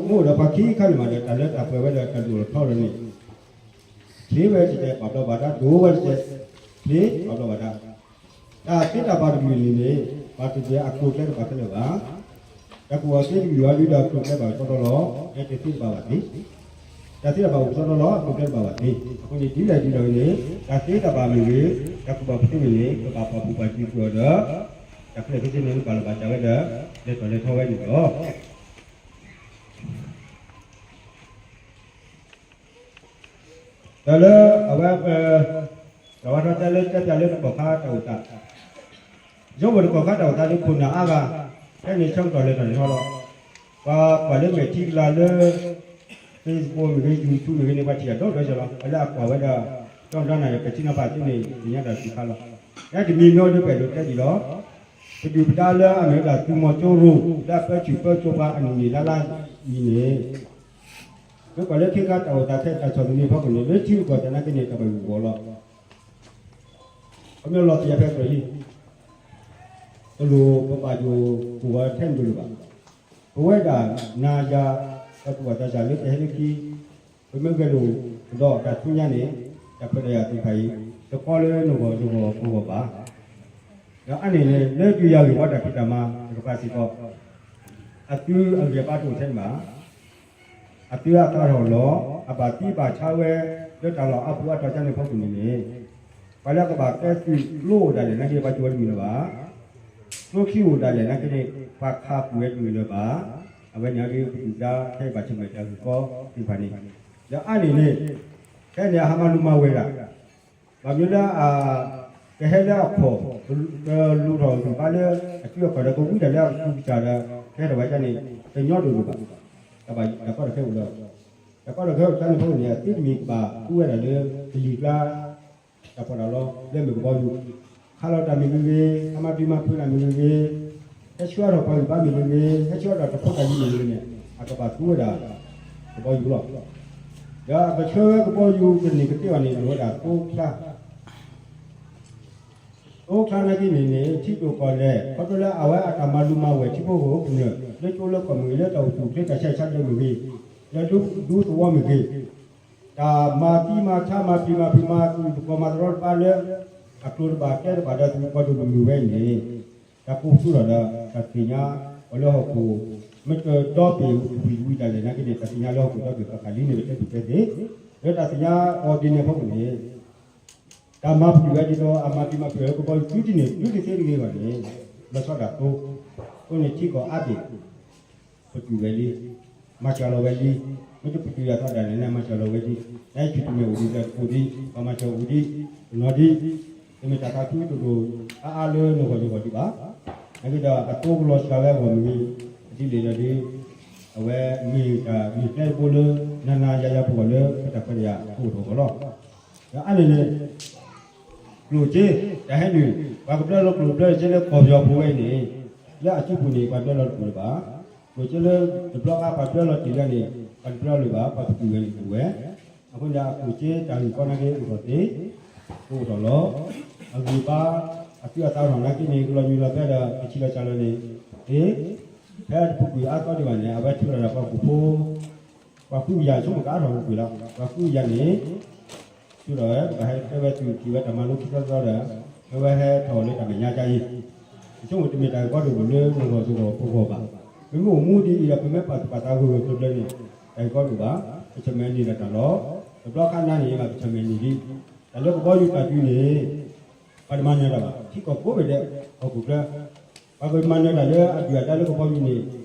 ဂ့ၤ ကဘၣ်အိၣ်ဒီးပှၤခံခါန့ၣ်လီၤ. မ့ၢ်အိၣ်ဒီးပှၤခံခါန့ၣ်မးဒီး တၢ်လၢတၢ်ပှဲၤဝဲဒီးတၢ်ဒိၣ်ထီၣ်ထီထီၣ်န့ၣ် ချ့ဝဲတကဲး ပာ်ဘျီဘၣ်တၢ် ဒိၣ်ဝဲတကဲး ချ့ ပာ်ဘျီဘၣ်တၢ်. တၢ်သ့တၢ်ဘၣ်တမံၤန့ၣ်န့ၣ် ဘၣ်တကဲးအကျိၤအကျဲတဘၣ်ခဲလၢာ်ဘၣ်. တၢ်ကူၣ်ဘၣ်ကူၣ်သ့တမံၤအံၤဒီး အကျိၤအကျဲဘၣ်ကစီဒီလီၤ အတသ့တဘၣ်ဘၣ်သ့ တၢ်သ့တၢ်ဘၣ်အိၣ်ကစီဒီလီၤ အကျိၤအကျဲတဘၣ်ဘၣ်သ့. အဃိန့ၣ် ဒ်လဲၣ်ဒ်လဲၣ်ဂ့ၤန့ၣ် တၢ်သ့တၢ်ဘၣ်မ့ၢ်ဂ့ၤ တၢ်ကူၣ်ဘၣ်ကူၣ်သ့မ့ၢ်ဂ့ၤ ပဘၣ်ပာ်ဖှိၣ်ပာ်စၢၤကွံာ်အီၤဒီး တၢ်ခဲလၢာ်ခဲဆ့န့ၣ် ပာ်လီၤဘၣ်တၢ်ဝဲဒီး လဲၤထီၣ်လဲၤထီဝဲန့ၣ်လီၤ. ဒီးလၢအဝဲပ တၢ်ဝဲထီၣ်တဲလၢတဲပၠးလၢတကီၢ်ခါတၢ်အိၣ်သး ယီၤဝဲတကီၢ်ခါတၢ်အိၣ်သးလၢခိၣ်နၢ်အါဂၤ ဖဲန့ၣ်ဆၢကတီၢ်လဲၤထီၣ်လဲၤထီလီၤ. ပှၤကွၢ်လၢမဲာ်ထံကလၤလၢ Facebook မ့ၢ်ဂ့ၤ YouTube မ့ၢ်ဂ့ၤန့ၣ် ပှၤထံၣ်အဒိၣ်ဒိၣ်စ့ၢ်လီၤ. ပှၤလၢအကွၢ်ဝဲဒီး ကၠီဒီနၤန့ၣ် ပထံၣ်နီၤဖးသ့န့ၣ် သ့ၣ်ညါတၢ်တခါလီၤ. ယတမံၤမ့ၢ်အိၣ်ဒီးပအဲၣ်ဒိးတဲဒံးလီၤ. ပဒုၣ်ပဒါလၢအမ့ၢ်ဝဲဒၣ်သုးမီၤစိရိၤ လၢအပၢဆူၣ်ပၢစိးပှၤအနံၣ်နံၣ်လါလါအံၤန့ၣ် မ့ၢ်ကွၢ်လၢခ့ခါတၢ်အိၣ်သးခဲတၢ်ဆီၣ်သနံးဖီခိၣ်န့ၣ် လၢထံဂုၤကီၢ်ဂၤနာ်က့န့ၣ် တၢ်ဘၣ်ယိၣ်ဂီၤလီၤ. ခီဖျိလီၤတံၢ်အဖဲကြၢးအံၤ တလိၣ်ပဘၣ်ယိၣ်ကိၢ်ဂီၤထဲန့ၣ်တလိၣ်ဘၣ်. ပဝဲဒၣ်နၤယၤ ပှၤသူၣ်ဘီၣ်သးစၢ်လၢကဟဲလၢခံ ပမ့ၢ်ဂဲၤလိာ်ကဒီးတၢ်ဆူညါန့ၣ် တၢ်ခွဲးတၢ်ယာ်သ့ၣ်တဖၣ်အံၤ တကီလၢနဂီၢ်နဂီၢ်ပဂီၢ်ဘၣ်. ဒီးအါန့ၢ်န့ၣ် လၢဒုးယၤဂ့ၢ်ဝီတၢ်ဖံးတၢ်မၤတကပၤစ့ၢ်ကီး အသုအဂံၢ်အဘါတအိၣ်ထဲန့ၣ်ဘၣ်. အသုအသးထီၣ်လီၤ အဘၣ်သံဘၣ်ဆါဝဲ လၢတၢ်လီၢ်အါပူၤအါတီၤကန့ၣ်ဖီခိၣ်န့ၣ်န့ၣ် ပှၤလၢကဘၣ်ကဲသုးကျိအိၣ်ဒၣ်လဲာ်နာ်က့ ပှၤကၠိဝဲတမံၤလၢၤဘၣ်. ကျိချံအိၣ်ဒၣ်လဲာ်နာ်က့န့ၣ် ပှၤခးကွံာ်ဝဲတမံၤလၢၤဘၣ်. အဝဲန့ၣ်အဒုး ပဒုၣ်ပဒါခဲအံၤဘၣ်ဆၢၣ်မဲာ်တၢ်ဂ့ၢ်ကီသ့ၣ်တဖၣ်န့ၣ် ဒီးအါန့ၢ်န့ၣ် ခဲအံၤန့ၣ် အဟးမၤလူၤမၤဝဲဒၣ် ဘၣ်မနုၤလၢအ ကဟဲလၢအခီၣ် ကလူၤထီၣ်ဂံၢ်ဘါလၢ အစုအခီၣ်ဒီး ကဝံတၢ်လၢအပူၤကစၢ်ဒီး ကဟဲထီၣ်ဝဲဒၣ်န့ၣ် တညီတဒိၣ်ဘၣ်. တၢ်ဘၣ်တၢ်ကီတၢ်ခဲအိၣ်ဒီး တၢ်ကီတၢ်ခဲအိၣ်တၢ်န့ၣ်ဖီခိၣ်န့ၣ် အသုတမံၤကဘၣ်ဃုဝဲဒၣ်လၢ ကလံၤကျါ တၢ်ဖီၣ်တၢ်လီ လၢမ့ၢ်ကဘီယူၤ ခးလီၤတၢ်မ့ၢ်ဂ့ၤဂ့ၤ ဟးမၤပျံၤမၤဖုးတၢ်မ့ၢ်ဂ့ၤဂ့ၤ ဟဲဆှၢထီၣ်ပှၤဂံၢ်ဘါမ့ၢ်ဂ့ၤဂ့ၤ ဟဲဆှၢထီၣ်တဖိးတၢ်လံၤမ့ၢ်ဂ့ၤန့ၣ် အကဘၣ်ဃုဝဲဒၣ် ကဘီယူၤလီၤ. ဒီးအကဆှၢဝဲကဘီယူၤကန့ၢ်ကသ့အီၤန့ၣ် လိၣ်ဝဲဒၣ်သိချါ သိချါနာ်က့န့ၣ်န့ၣ် ထံကျိၤကီၢ်လဲၢ် ခီဖျိလၢအဝဲအတၢ်မၤလူၤမၤဝဲၢ်ထံဖိကီၢ်ဖိကမျၢၢ် လၢကၠိလၢကီၢ်မ့ၢ်ဂ့ၤ လၢတၢ်အိၣ်ဆူၣ်အိၣ်ချ့တၢ်ဆါဟံၣ်ဆါဒၢမ့ၢ်ဂ့ၤ လၢဒူသဝီမ့ၢ်ဂ့ၤ တၢ်မၤသံမၤဆါမၤပျံၤမၤဖုးမၤသူၣ်သကိးမၤသရီတပါလၢ အကျိၤတဘၣ်ကျဲတဘၣ်ဒီးသုးကီၢ်ဒိၣ်မုၢ်မုၢ်ဝဲအံၤန့ၣ် တၢ်ကိးပသူထီၣ်ဒီး တၢ်သ့ၣ်ညါအီၤလၢဟီၣ်ခိၣ် မ့ၢ်တဒီဘ့ၣ်ဝံၤတဝံၤတၢ်လဲၣ်နာ်က့န့ၣ် တၢ်သ့ၣ်ညါလၢဟီၣ်ခိၣ်ဒီဘ့ၣ်ဃၣ်ဃၣ်လံန့ၣ် ပတဲပူၤတဲသ့, လၢတၢ်သ့ၣ်ညါအီၤဒ်န့ၣ်အဖီခိၣ်န့ၣ် တၢ်မၤပျံၤဝဲဒ်သိး အမၤပျံၤမၤဖုးလၢကဘီယူၤတုၤဒ်န့ၣ် တုၤဒ်သ့တဂ့ၤဘၣ်န့ၣ် လီၤဆီဒၣ်သိ, အဃိန့ၣ်ထံကီၢ်အါဘ့ၣ် ပတုာ်ဝဲလံ, မၤစၢၤလီၤဝဲလံ, မ့ၢ်တပတုာ်ယၤသီဒၣ်လဲာ်န့ၣ် မၤစၢၤလီၤဝဲဒံး, နဆူၣ်တမဲာ်အိၣ်ဒံးဒီးတအိၣ်ဒံး, ပှၤမၤစၢၤအိၣ်ဒံး, တနီၤဒံး, တမ့ၢ်တၢ်သးခုတဒိၣ်အါအါလၢနဂီၢ်ယဂီၢ်ဒံးဘၣ်. နာ်က့ဒီးအသိကလီၤစှၤဝဲအဂီၢ်မ့ၢ်ဂ့ၤ, ဒ်လဲၣ်ဒီးဒ် အဝဲမ့ၢ်တၢ်မ့ၢ်ကျဲတဘိလၢ နၤနၤယၤယၤပဂီၢ်လၢပတၢ်ခွဲးတၢ်ယာ်အဃိတဂီၢ်လီၤ. ဒီးအါန့ၣ်န့ၣ် ကျိၣ်စ့ တၢ်ဟဲနုာ် ပှၤကဘျၢလီၤကျိၣ်ဘျၢစ့လၢကီၢ်ပယီၤပူၤဝဲအံၤန့ၣ် လၢအစုပူၤန့ၣ် ပှၤဘျၢလီၤတပူၤလၢၤဘၣ်. ကျိၣ်စ့လၢတဘျီဃီပှၤဘျၢလီၤတ့ၢ်လၢန့ၣ် ပှၤတဘျၢလၢၤဘၣ် ပှၤပတုာ်ဝဲန့ၣ်ပူၤဝဲ. အဃိန့ၣ်ဒီးအကျိၣ်စ့တၢ်ဂ့ၢ်ကီနာ်က့အိၣ်ထီၣ်သ့, ကအိၣ်ထီၣ်လီၤ. အဂံၢ်အဘါ အသုးအသးထီၣ်နာ်က့န့ၣ် ကလီၤမံၤလီၤဖဲဒီး ကဆံးလီၤစှၤလီၤန့ၣ် သ့ ဖဲတပူၤကွံာ်အါသီဒံးဘၣ်န့ၣ် အဝဲထုးထီၣ်ဒီးပှၤဟီၣ်ခိၣ်ဖိ ပှၤဃုကယၤဆိကမိၣ်ကအါထီၣ်ပူၤကွံာ်လီၤ. ပှၤဃုကယၤန့ၣ် ထုးထီၣ်ဝဲ ပကဟဲတဲဝဲသုးက့ၤဝဲတၢ်မၤလိခံသီသီဒီး မ့ၢ်ဝဲဟဲထီၣ်လၢတၢ်မဲာ်ညါဒ်အံၤ ယဆိကမိၣ်တမ့ၢ်တၢ်ဂ့ၢ်ကီဒိၣ်ဒိၣ်လၢနဂီၢ်ယဂီၢ်ပဂီၢ်ဘၣ်. ပမ့ၢ်အိၣ်မူဒ်အံၤဒီး ပမ့ၢ်ပာ်သူၣ်ပာ်သးဂၢၢ်ဂၢၢ်ကျၢၤကျၢၤန့ၣ် တၢ်ဂ့ၢ်ကီဒိၣ်ဘၣ်. ပဆၢၣ်မဲာ်န့ၢ်ဒၣ်တၢ်လီၤ. တဘျီခါနၤန့ၣ် ဘၣ်ပဆၢၣ်မဲာ်န့ၢ်ဒံး တၢ်လၢကဘီယူၤတၢ်ဒုးန့ၣ် ပှၤတမၤနၢၤတၢ်ဘၣ်. ထံကီၢ်ကိးဘ့ၣ်ဒဲး ဟီၣ်ခိၣ်ချၢ ပှၤကမၤနၢၤတၢ်လၢအဒုၣ်အဒါလၢကဘီယူၤန့ၣ် ကလံၤကျါတၢ်ဒုးန့ၣ်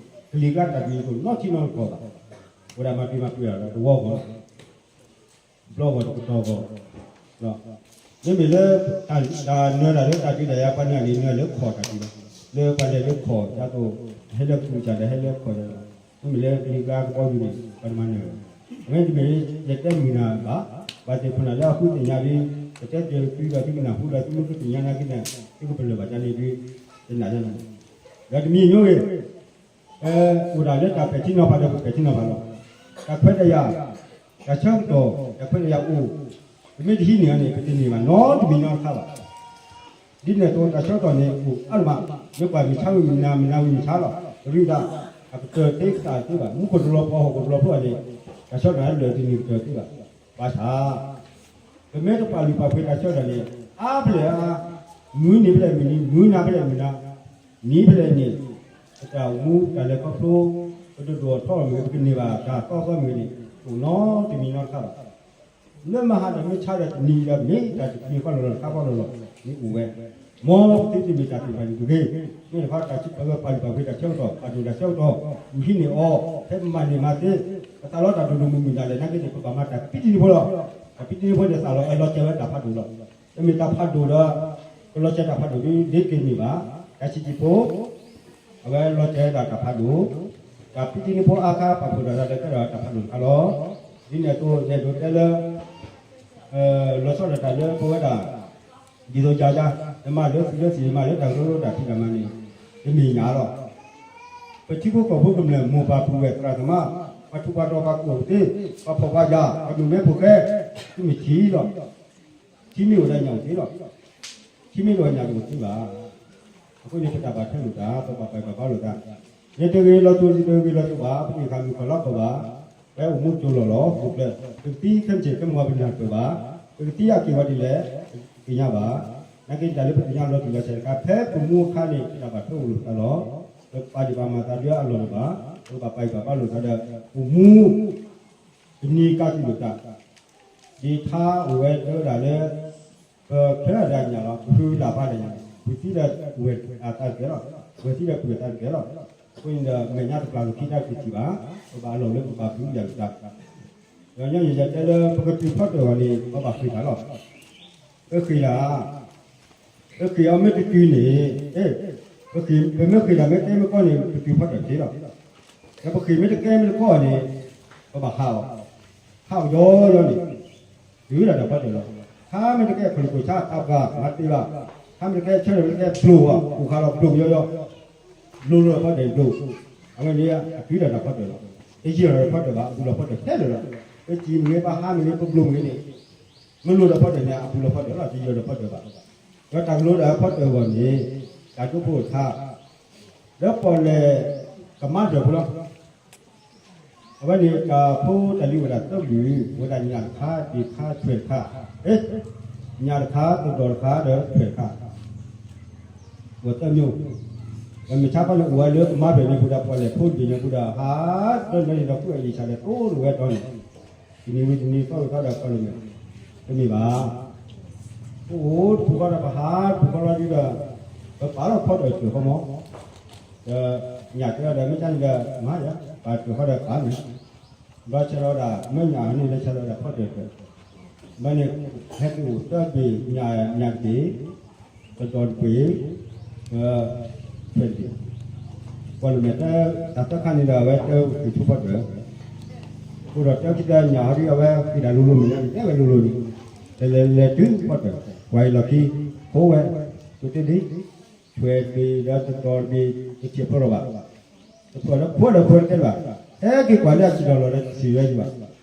တအိၣ်နီတထံနီတကီၢ်ဘၣ်. အိၣ်ဒၣ်မၤပျံၤမၤဖုးတၢ်ဒီးတဝီဂီၢ် ဘျီဂီၢ်တကတီၢ်ဂီၢ်, မ့မ့ၢ်လၢ တၢ်နၢၤတၢ်လၢတၢ်ဒုးတၢ်ယၤ ပှၤနၢၤန့ၣ် နၢၤလၢခီၣ်တၢ်ဒုးလီၤ. လၢပှၤလဲၤလၢခီၣ်ဒ်သိး ဟဲလၢကူစၢ်ဒီးဟဲလၢခီၣ်ဒ်သိး မ့မ့ၢ်လၢကလံၤကျါကဘီယူၤန့ၣ် ပှၤတမၤနၢၤဘၣ်. အဝဲန့ၣ်တမ့ၢ် ယတဲမုာ်နၤဘၣ်. ပှၤသ့ၣ်ဖိနၢ်လၢအဃုသ့ၣ်ညါဒ် ပတဲတၢ်သုဒီးသုကနၢ်ဟူဒီးသုမ့ၢ်ဃုသ့ၣ်ညါနာ်က့န့ၣ် သုကပလၢၢ်ဘၣ်တၢ်န့ၣ်ဒ် တနာ်ညါန့ၣ် ဒီးတမံၤညိဂ့ၤ ပအိၣ်ဒၣ်လၢတၢ်ပဲာ်ထံနီၤဖးဒီးပပဲာ်ထံနီၤဖးလီၤ. တၢ်ခွဲးတၢ်ယာ် တၢ်ဆၢကတီၢ် တၢ်ခွဲးတၢ်ယာ်အိၣ် ပမ့ၢ်တဟံးန့ၢ်န့ၣ် ပတန့ၢ်ဘၣ်နီတမံၤနီတခါဘၣ်. ဒ်န့ၣ်အသိးတၢ်ဆၢကတီၢ်န့ၣ်အိၣ်အါမး, မ့ၢ်ကွၢ်မုၢ်ဆါမုၢ်နၤ မုၢ်နၤဝံၤမုၢ်ဆါလီၤ. ပရ့ဒၣ် အကတၢၢ်သ့ကစၢ်သ့ဘၣ်. မူခိၣ်တလီၤပှီၢ်ဟီၣ်ခိၣ်တလီၤပှီၢ်န့ၣ် တၢ်ဆၢကတီၢ်လၢတန့ၢ်ကတၢၢ်သ့ဘၣ်. ဘၣ်ဆၣ် ပမ့ၢ်တပာ်လုၢ်ပာ်ပှ့ၤတၢ်ဆၢကတီၢ်န့ၣ် အါဖဲလဲၣ်အါ, မုၢ်နံၤဖဲလဲၣ်မုၢ်နံၤ, မုၢ်နၤဖဲလဲၣ်မုၢ်နၤ, နံၤဖဲလဲၣ်နံၤ, ပတၢ်အိၣ်မူတၢ်လဲၤခီဖျိ ပတဒိၣ်ထီၣ်မ့ၢ်ဂ့ၤ ပကန့ၢ်ဘၣ်တၢ်သီသီမ့ၢ်ဂ့ၤန့ၣ် တအိၣ်နီတမံၤနီတခါဘၣ်. လၢမဟါဒီးမ့ၢ်ဆါဒီးတနံၤဒီး မ့ၢ်တၢ်တနံၤဃီလီၤလီၤ တခါဃီလီၤလီၤ မ့ၢ်အိၣ်ဝဲ, မ်ပသုတမ့ၢ်တၢ်သ့ၣ်တဖၣ်န့ၣ်တဂ့ၤ. မ့ၢ်တခီတၢ်ဆၢကတီၢ်ပာ်လုၢ်ပာ်ပှ့ၤတၢ်ဆၢကတီၢ် ပာ်ဒိၣ်တၢ်ဆၢကတီၢ် ပဟံးန့ၢ်အီၤ ဖဲပမၤန့ၢ်မၤသ့ ပသးလီတၢ်ဒိၣ်ဒိၣ်မုၢ်မုၢ်ဒၣ်လဲာ်နာ်က့န့ၣ် ပဘၣ်မၤတၢ်ပံတံနံဖိလီၤ. တၢ်ပံတံနံဖိန့ၣ် သးလီၤအဲၣ်လီၤစဲၤဝဲတၢ်ဖးဒိၣ်လီၤ. တမ့ၢ်တၢ်ဖးဒိၣ်ဒီး ကလီၤစဲၤတၢ်ဖးဒိၣ်ဒ် ဒ်က့ၤန့ၣ်ဘၣ်. တၢ်ဆံးတံၢ်ဖိ အဝဲလီၤစဲၤဝဲဒၣ်တၢ်ဖးဒိၣ်, တၢ်ပံတံနံဖိအါခါ ပာ်ဖှိၣ်ထီၣ်သးဒီးကဲထီၣ်တၢ်ဖးဒိၣ်တခါလီၤ. ဒ်န့ၣ်အသိး ယအဲၣ်ဒိးတဲလၢ လီၤဆီဒၣ်တၢ်လၢပဝဲဒၣ် ဒ်သိးယၤယၤ နမၤလၢသုးလၢသံး နမၤလၢတၢ်ကရၢကရိတၢ်ဖံးတၢ်မၤန့ၣ် တမ့ၢ်ညါလီၤ. ပထံဖိကီၢ်ဖိကမျၢၢ် မိၢ်ပၢ်ပုၢ်ဝဲၢ်သရၣ်သမါ ပှၤထူးပှၤတီၤ ပှၤကူၣ်ဘၣ်ကူၣ်သ့ ပှၤဖှီၣ်ပှၤယာ် ပှၤမုၣ်မဲဖိဃဲ သုမ့ၢ်ထံၣ်လီၤ. ထံမ့ၢ်အိၣ်ဒီးညၣ်အိၣ်သ့လီၤ. ထံမ့ၢ်တအိၣ်ညၣ်တအိၣ်သ့ဘၣ်. အဃိန့ၣ် ပတၢ်ဘၣ်ထွဲလိာ်သး ပဘၣ်ပာ်ဂၢၢ်ပာ်ဘါလိာ်သး, ယတဂ့ၤလီၤတိၢ် ယတဂ့ၤလီၤတိၢ်ဘၣ်, ပမ့ၢ်ဃၣ်မုၢ်ခီၣ်လီၤခီၣ်ဘၣ်, ပအိၣ်မူကၠိလီၤလီၤ ပူၤကျဲ, ပကသံခဲမုၢ်ဆ့ၣ် ခဲမုၢ်ဂီၤ ပနၢ်ပၢၢ်ဘၣ်, ပကသံအက့ၢ်ဝဲဒ်လဲၣ် ပသ့ၣ်ညါဘၣ်. နာ်က့တၢ်လၢပသ့ၣ်ညါလီၤတံၢ်လီၤဆဲးတခါ ဖဲပမူအခါန့ၣ် ပတၢ်ဘၣ်ထွဲလိာ်သးလီၤ. ပပာ်ဒံးပာ်မၤသးဒ်အလီၢ်လၢၤဘၣ်, ပကဘၣ်ပာ်ဂၢၢ်ပာ်ဘါလိာ်သးဒီး ပမူ ပနံၤကးသံလိာ်သး ဒ်ထါအိၣ်ဝဲတဲဝဲဒၣ်လၢ ပချၢဒၣ်ညၣ်လီၤ ပဖုလၢ်ဖးဒၣ်ညၣ်, ပှၤသံဒီးဝဲၢ်အသးတကဲလီၤ, ဝဲၢ်သံဒီးပှၤအသးတကဲလီၤ. အဃိန့ၣ်ဒီး မဲာ်ညါတပျၢ်လီၤခံတၢ်ကထံၣ်ဘၣ်, ပဘၣ်အလီၢ်လၢပဘၣ်ဖုးယၤလိာ်သး, ဒီးညီနုၢ်ယတဲလၢပကတုၤဖီတၢၣ်အဂီၢ်န့ၣ် ပဘၣ်ဃ့ၢ်တၢ်လီၤ. ပဃ့ၢ်တၢ် ပဃ့ၢ်အီၤမ့ၢ်တတုၤန့ၣ်, ပမ့ၢ်ဃ့ၢ်တၢ်မ့ၢ်ကဲမ့ၢ်ကီန့ၣ် ပတုၤဖီတၢၣ်တသ့လီၤ. ဒီးပဃ့ၢ်မ့ၢ်တကဲမ့ၢ်တကီန့ၣ် ပဘၣ်ဟးအီၤ, ဟးအီၤယီယီန့ၣ် တုၤဒၣ်တၢ်ဖီတၢၣ်လီၤ. ထါမ့ၢ်တကဲခီၣ်လိာ်ခိၣ်ဆါ တၢ်ပှၢ်မၤတ့ၢ်ဘၣ်, ထါမ့ၢ်တကဲဆၢထၢၣ်မ့ၢ်တကဲဘျိၣ်ဘၣ် အိၣ်ဃာ်လီၤဘျိၣ်ယီယီ, ဘျိၣ်လီၤဖီတၢၣ်ဘျိၣ်, အဝဲန့ၣ်အတုၤဒၣ်တၢ်ဖီတၢၣ်လီၤ. တယံာ်လီၤဖီတၢၣ်ဘၣ် အဘူးလီၤဖီတၢၣ်ခဲလၢာ်လီၤ. ပစံၣ်မ့ၢ်ဂ့ၤ ပဟါမ့ၢ်ဂ့ၤ ပဘျိၣ်မ့ၢ်ဂ့ၤန့ၣ် မ့ၢ်လိၣ်ဒီးဖီတၢၣ်န့ၣ် အဘူးလီၤဖီတၢၣ်လီၤ တယံာ်ဒီးဖီတၢၣ်ဘၣ်. ဒီးတၢ်ကလိဒီးဖီတၢၣ်အဂီၢ်န့ၣ် တၢ်ဒိဖိတခါ လၢပီၣ်လဲၣ်ကမါဒၢၣ်ဖိလီၤ. အဝဲန့ၣ်တၢ်ဖိတၢ်လံၤဝဲဒၣ်သၢဘ့ၣ်, ဝဲဒၣ်ညၣ်တခါ, ဒ့ၣ်တခါ, ထွဲၣ်တခါ, အ့, ညၣ်တခါ, သဒီၣ်တခါ, ဒီးထွဲၣ်တခါ, ဝဲသၢမံၤ, ဒီးမုၢ်ဆါခီန့ၣ်အိၣ်ဝဲလၢကမါဖျၢၣ်န့ၣ် ပူၤဒီးပှၤလဲၤဖိတဘ့ၣ်ညါပူၤဒီး ဟးတၢ်လၢန့ၣ်ဒီး ကူၣ်အယံာ်ဆၣ်လဲၤတိၢ်လိာ်ဝဲတီန့ၣ်, တနံၤဝံၤတနံၤသီဝံၤသီဒီး ပှၤလဲၤမ့ၢ်, တမ့ၢ်ဘၣ် ပအိၣ်တပူၤဃီဒီး ပဟးတပူၤဃီလီၤဒုဒီး, ပပာ်လီၤဖီတၢၣ်တၢၣ်ဃီမး, ဒီးညၣ်တဲဒီး မ့ၢ်တၢ်န့ၣ်ဒီး မၤယၤ ပာ်တၢၣ်ဃီဒီးပာ်န့ၣ်, ဘျီဆဲးလီၤဝဲဒၣ် မ့ၢ်ညၣ်ဟီန့ၣ် လဲၤဆဲးလီၤဝဲဒၣ်ဖီတၢၣ်တၢၣ်, ဘျီန့ၣ် ဟဲက့ၤအိၣ်တဘ့ၣ် ညၣ်တဘ့ၣ်, သဒီၣ်တဘ့ၣ်, ဒီးထွဲၣ်တဘ့ၣ်, ပှၤလၢမဲာ်တၢ်သၢခါန့ၣ်ဒီး အဝဲတၢ်က့ၤဆူဖီတၢၣ် အဃိဒီးတၢ်ခံတၢ်ညၣ်ဟီဒ်အဝဲဃ့ၢ်ဒၣ်လိၤလိၤမဲာ်ညါန့ၣ် တဲဝဲလိၤလိၤန့ၣ်, တလဲၤလဲၤတုၤဖီတၢၣ် ပှၤအံၤလီၢ်ခံ, ဖိဝဲ, ကတ့ဒံ, ထွဲၣ်တဘ့ၣ်ဒီးသဒီၣ်တဘ့ၣ် တထံၣ်ဖျိလီၤဘၣ်, တဖျိဒီးဖိဒီးဖိတကဲလၢၤဘၣ်, ဟဲက့ၤကွၢ်လၢအစံၣ်ဒီးလီၢ်ဒီးစံၣ်ဝဲယံၤဘၣ်, အိၣ်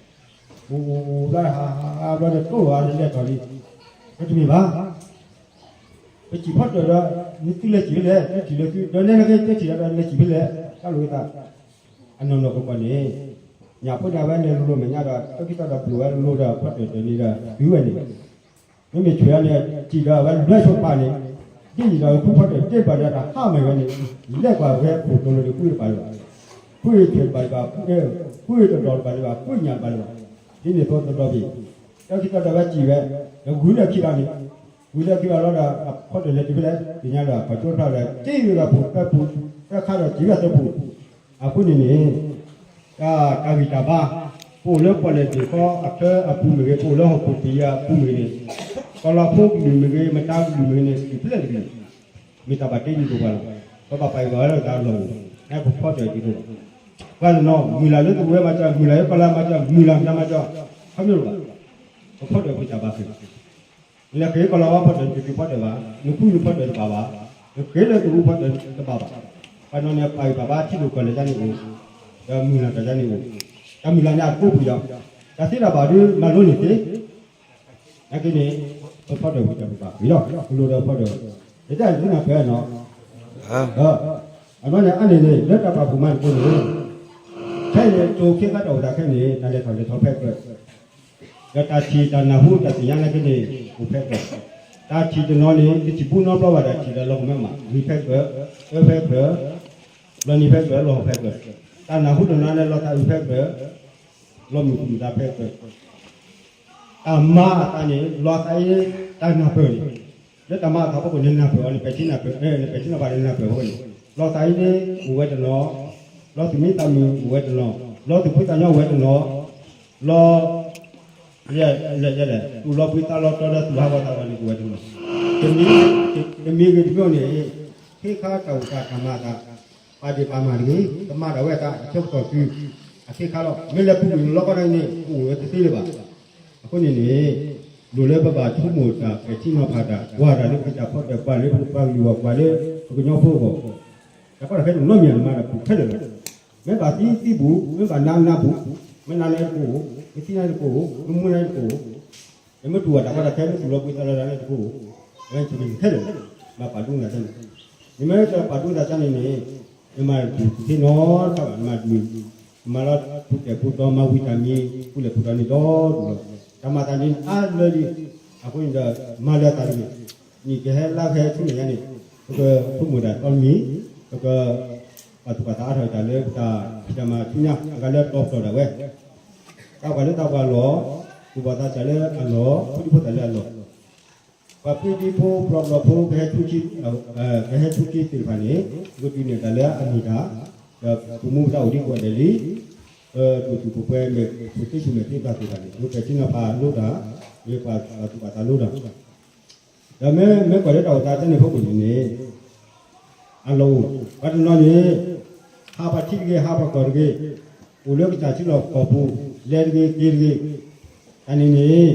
အိၣ်အိၣ်ဘျီဟးဟးဘျီဒီးတိၢ်လီၤအါလဲၤထီၣ်လံ, တမ့ၢ်ဘၣ် ပစံၣ်ဖီတၢၣ်ဒီး နသုလဲၤစံၣ်ဖဲလဲၣ်, တထံၣ်လၢသု ဒီးနဲနကဲတထံၣ်ဒီး လဲၤစံၣ်ဖဲလဲၣ်, တၢ်လိာ်သး, အနီၢ်နီၢ်ကီၢ်ကီၢ်န့ၣ်, ညၣ်ဖိဒၣ်ဝဲလဲၤလိၤလိၤမဲာ်ညါဒီး တၢ်ခံသီဒီးပျိာ်ဝဲလိၤဒီး ဖီတၢၣ်တၢၣ်န့ၣ်ဒီး တုၤဝဲန့ၣ်, မ့မ့ၢ်ထွဲၣ်န့ၣ် စံၣ်ဒီးဝဲလွဲဆိပာ်န့ၣ်, ဒ်ယံၤဒီးဃုဖီတၢၣ်တ့ၢ်တပၤဒီး တၢ်ဟးမ့ၢ်ဝဲန့ၣ်, လဲၤကွၢ်ဝဲခိၣ်တိၤလိၤန့ၣ် ဃုတပၤလၢၤဘၣ်, ဃုထွဲၣ်တပၤလၢၤဘၣ်, ဃုသဒီၣ်တပၤလၢၤဘၣ်, ဃုညၣ်တပၤလၢၤဘၣ်, ဒ်န့ၣ်အသိးသဒီၣ်ဘ့ၣ်, တၢ်ခံသီဒီးဝဲစံၣ်ဝဲ, ဒီးဂုၤလၢခံဒီးန့ၣ် ဝံၤလၢခံဘၣ်လီၤဒီး အဖီတၢၣ်လဲၤတုၤဖဲလဲၣ် သ့ၣ်ညါလၢ ပှၤကၠိဖျါဒီး က့ၤဝဲဒီးပူၤ သၢပူၤ သၢခါဒီးက့ၤဝဲသၢပူၤ, အဃိန့ၣ်န့ၣ်, တၢ်ဂံၢ်တၢ်ဘါ, ပအိၣ်လၢပီၣ်လဲၣ်ဒ့ၣ်ခီအချၢအပူၤမ့ၢ်ဂ့ၤ, ပအိၣ်လၢဟီၣ်ခိၣ်ပယီၤအပူၤမ့ၢ်ဂ့ၤန့ၣ်, ကီၤလၤဖိကလုာ်မ့ၢ်ဂ့ၤ, မတၤကလုာ်မ့ၢ်ဂ့ၤန့ၣ် ကလုာ်ဖဲလဲၣ်တကလုာ်, မ့ၢ်တၢ်ဘၣ်တ့ဒ်သိးပှၤလီၤ, ပဘၣ်ပာ်ဂ့ၤပှၤလၢတၢ်လီၢ်န့ၣ်, ဟဲပဖီတၢၣ်ဒ်သိးလီၤ, ပှၤတနီၤ မုၢ်လၢ်လၢတဝဲမၤစၢၤ, မုၢ်လၢ်လၢကီၤလၤမၤစၢၤ, မုၢ်လၢ်မတၤမၤစၢၤ, ခီဖျိလၢၤဘၣ်, ပဖီတၢၣ်ပတၢ်ဘၣ်ဃ့ၢ် နလဲၤဃ့ၢ်ကီၤလၤဝါဖီတၢၣ် နတတုၤဖီတၢၣ်ဘၣ်, နဃုနဖီတၢၣ်တဘၣ်ဘၣ်, နဃ့ၢ်လၢတဂူဖီတၢၣ်တဘၣ်ဘၣ်, ပှၤနီၤန့ၣ် ပာ်ဂံၢ်ပာ်ဘါထံလိာ်ကီၢ်လဲၤဒ်န့ၣ်အိၣ်, ဒီးမုၢ်လၢ်တၢ်ဒ်န့ၣ်အိၣ်, တၢ်မုၢ်လၢ်န့ၣ်အကိးပူၤယီၤ, တၢ်သ့တၢ်ဘၣ်ဒုးမၤလိန့ၢ်သ့, နာ်က့န့ၣ်, ပဖီတၢၣ်ဝံၤတၢ်ပဘၣ်ဃ့ၢ်လီၤ, ပလိၣ်ဒီးဖီတၢၣ်, ယတၢ်ဒုးနၢ်ပၢၢ်နီၤ, အဘျီန့ၣ်အါန့ၣ်န့ၣ် လၢတၢ်ပာ်ဖှိၣ်မၤတကိးန့ၣ်, ခဲအံၤန့ၣ် တိၤခ့ခါတၢ်အိၣ်သးခဲအံၤန့ၣ် တၢ်လဲၤထီၣ်လဲၤထီဖဲကြၢး ဒီးတၢ်ထံၣ်တၢ်နၢ်ဟူတၢ်သ့ၣ်ညါနာ်က့န့ၣ် အိၣ်ဖဲကြၢး, တၢ်ထံၣ်တနီၤန့ၣ် တထံၣ်ဘူးနီတဘျီဘၣ်ဒီး ထံၣ်ဒီးလီၤကမၢမး ဂ့ၤဖဲကြၢး, အၢဖဲကြၢး, လီၤနံၤဖဲကြၢး လီၤဟီၣ်ဖဲကြၢး, တၢ်နၢ်ဟူတနီၤန့ၣ် လီၤသးအုးဖဲကြၢး, လီၤမုာ်သူၣ်မုာ်သးဖဲကြၢး, တၢ်မၤအသးန့ၣ် လီၤသးအံၤ တၢ်နၢ်ပၢၢ်န့ၣ်, လၢတၢ်မၤအသးဖီခိၣ်န့ၣ် နၢ်ပၢၢ်အီၤန့ၣ် ပဲာ်ထံနီၤဖး, ပဲာ်ထံနီၤဖးန့ၣ် နၢ်ပၢၢ်အီၤန့ၣ်, လီၤသးအံၤန့ၣ် အိၣ်ဝဲတနီၤ, လီၤသူၣ်မံသးမုာ်အိၣ်ဝဲတနီၤ, လီၤသူၣ်ဖှံသးညီအိၣ်ဝဲတနီၤ, လီၤ လဲၣ်လဲၣ်လဲၣ် သူၣ်လီၤဘှံးသးလီၤတီၤဒီးသူၣ်ဟးဂီၤသးဂီၤန့ၣ်အိၣ်ဝဲတနီၤ, တမံၤဂ့ၤတမံၤန့ၣ်, ခ့ခါတၢ်အိၣ်သးတၢ်မၤအသး, ပာ်ဒ့ၣ်ပာ်မၤတဂ့ၤ, ကမၤဒၣ်ဝဲအသး အဆၢကတီၢ်တုၤ, အခ့ခါလီၤ, မ့ၢ်လဲၤပူၤကွံာ်လီၤကီၢ်န့ၣ် အိၣ်ဝဲတသ့လၢၤဘၣ်. အဃိန့ၣ်န့ၣ်, လိၣ်လၢပဘၣ်ဆိကမိၣ်တၢ်ပဲာ်ထံနီၤဖးတၢ်, ကွၢ်တၢ်လၢပတၢ်ဖီတၢၣ်, ကွၢ်လၢပပှၤကလုာ်အဂီၢ်, ကွၢ်လၢပကညီဖိအဂီၢ်, တၢ်ကီတၢ်ခဲတနီၤမံၤန့ၣ် မၤတၢ်ပူၤခဲလၢာ်လီၤ. မ့ၢ်ဘၣ်သံသံပူၤ, မ့ၢ်ဘၣ်နးနးပူၤ, မ့ၢ်နးနးတကအိၣ်, မ့ၢ်သံနးတကအိၣ်, မ့ၢ်မူနးတကအိၣ်, နမ့ၢ်တူၢ်ဘၣ်တၢ်ကီတၢ်ခဲ မ့ၢ်သူၣ်လီၤဘှံးသးလီၤသးန့ၣ်တကအိၣ်, အဝဲန့ၣ်ခဲလၢာ်, ဘၣ်ပာ်ဒိၣ်နၤတၢ်န့ၣ်, နမ့ၢ်တပာ်ဒိၣ်သးတၢ်န့ၣ်န့ၣ်, နမၤတၢ်တသ့နီတခါဘၣ်, နမၤတမုာ်, နမၤလီၤပူၤတဲာ်ပူၤတီၤ မၤဝံၤတၢ်မံၤ ပူၤလဲၣ်ပူၤတီၤန့ၣ်ဒီဒူၣ်လီၤ. တၢ်မၤသးန့ၣ်အါလၢလံ, အဃိန့ၣ်ဒီး မၤလၢသးတဂ့ၤ, နံၣ်ကဟဲလါကဟဲဆူမဲာ်ညါန့ၣ်, ပကဆိကမိၣ်ဒၣ်တီမံၤ, ပက ပာ်သူၣ်ပာ်သးအါထီၣ်တၢ်လၢပတၢ်ဖံးတၢ်မၤဆူညါ အဂၤလၢတီၤပျီၢ်ဒၣ်ဝဲ, တၢ်ပှၤလၢတၢ်ပှၤလီၢ်, သူၣ်ဘီၣ်သးစၢ်လၢအလီၢ်, ဖိဒံဖိသၣ်လၢအလီၢ်, ပှၤဖံးဒံဖိ ပျီပျီဖိ ကဟဲဆူ, ကဟဲဆူက့သ့ၣ်တဖၣ်န့ၣ်, ပကတုၤန့ၢ်တၢ်လၢအမ့ၢ်တၢ်, ဒီးပမူပဒါအိၣ်ဒံးကိးဂၤဒဲးလံ, ပဒူၣ်ပပှဲၤမ့ၢ် ပသ့ဆူၣ်မဲာ်သ့ပာ်သူၣ်တၢ်န့ၣ် ပပဲာ်ထံနီၤဖးလိတၢ်, မ့ၢ်ပှၤပာ်သူၣ်ပာ်သးလိတၢ် ဒီးမ့ၢ်ကွၢ်လၢတၢ်အိၣ်သးတၢ်န့ၣ်ဖီခိၣ်န့ၣ်န့ၣ်, အလီၢ်အိၣ်, ပှၤတနီၤန့ၣ်, ဟးပှၤထံတဂ့ၤ ဟးပှၤကီၢ်တဂ့ၤ, အိၣ်လၢကစၢ်ထံလီၢ်ကီၢ်ပူၤ, လဲၤတဂ့ၤက့ၤတဂ့ၤ, တၢ်န့ၣ်န့ၣ်,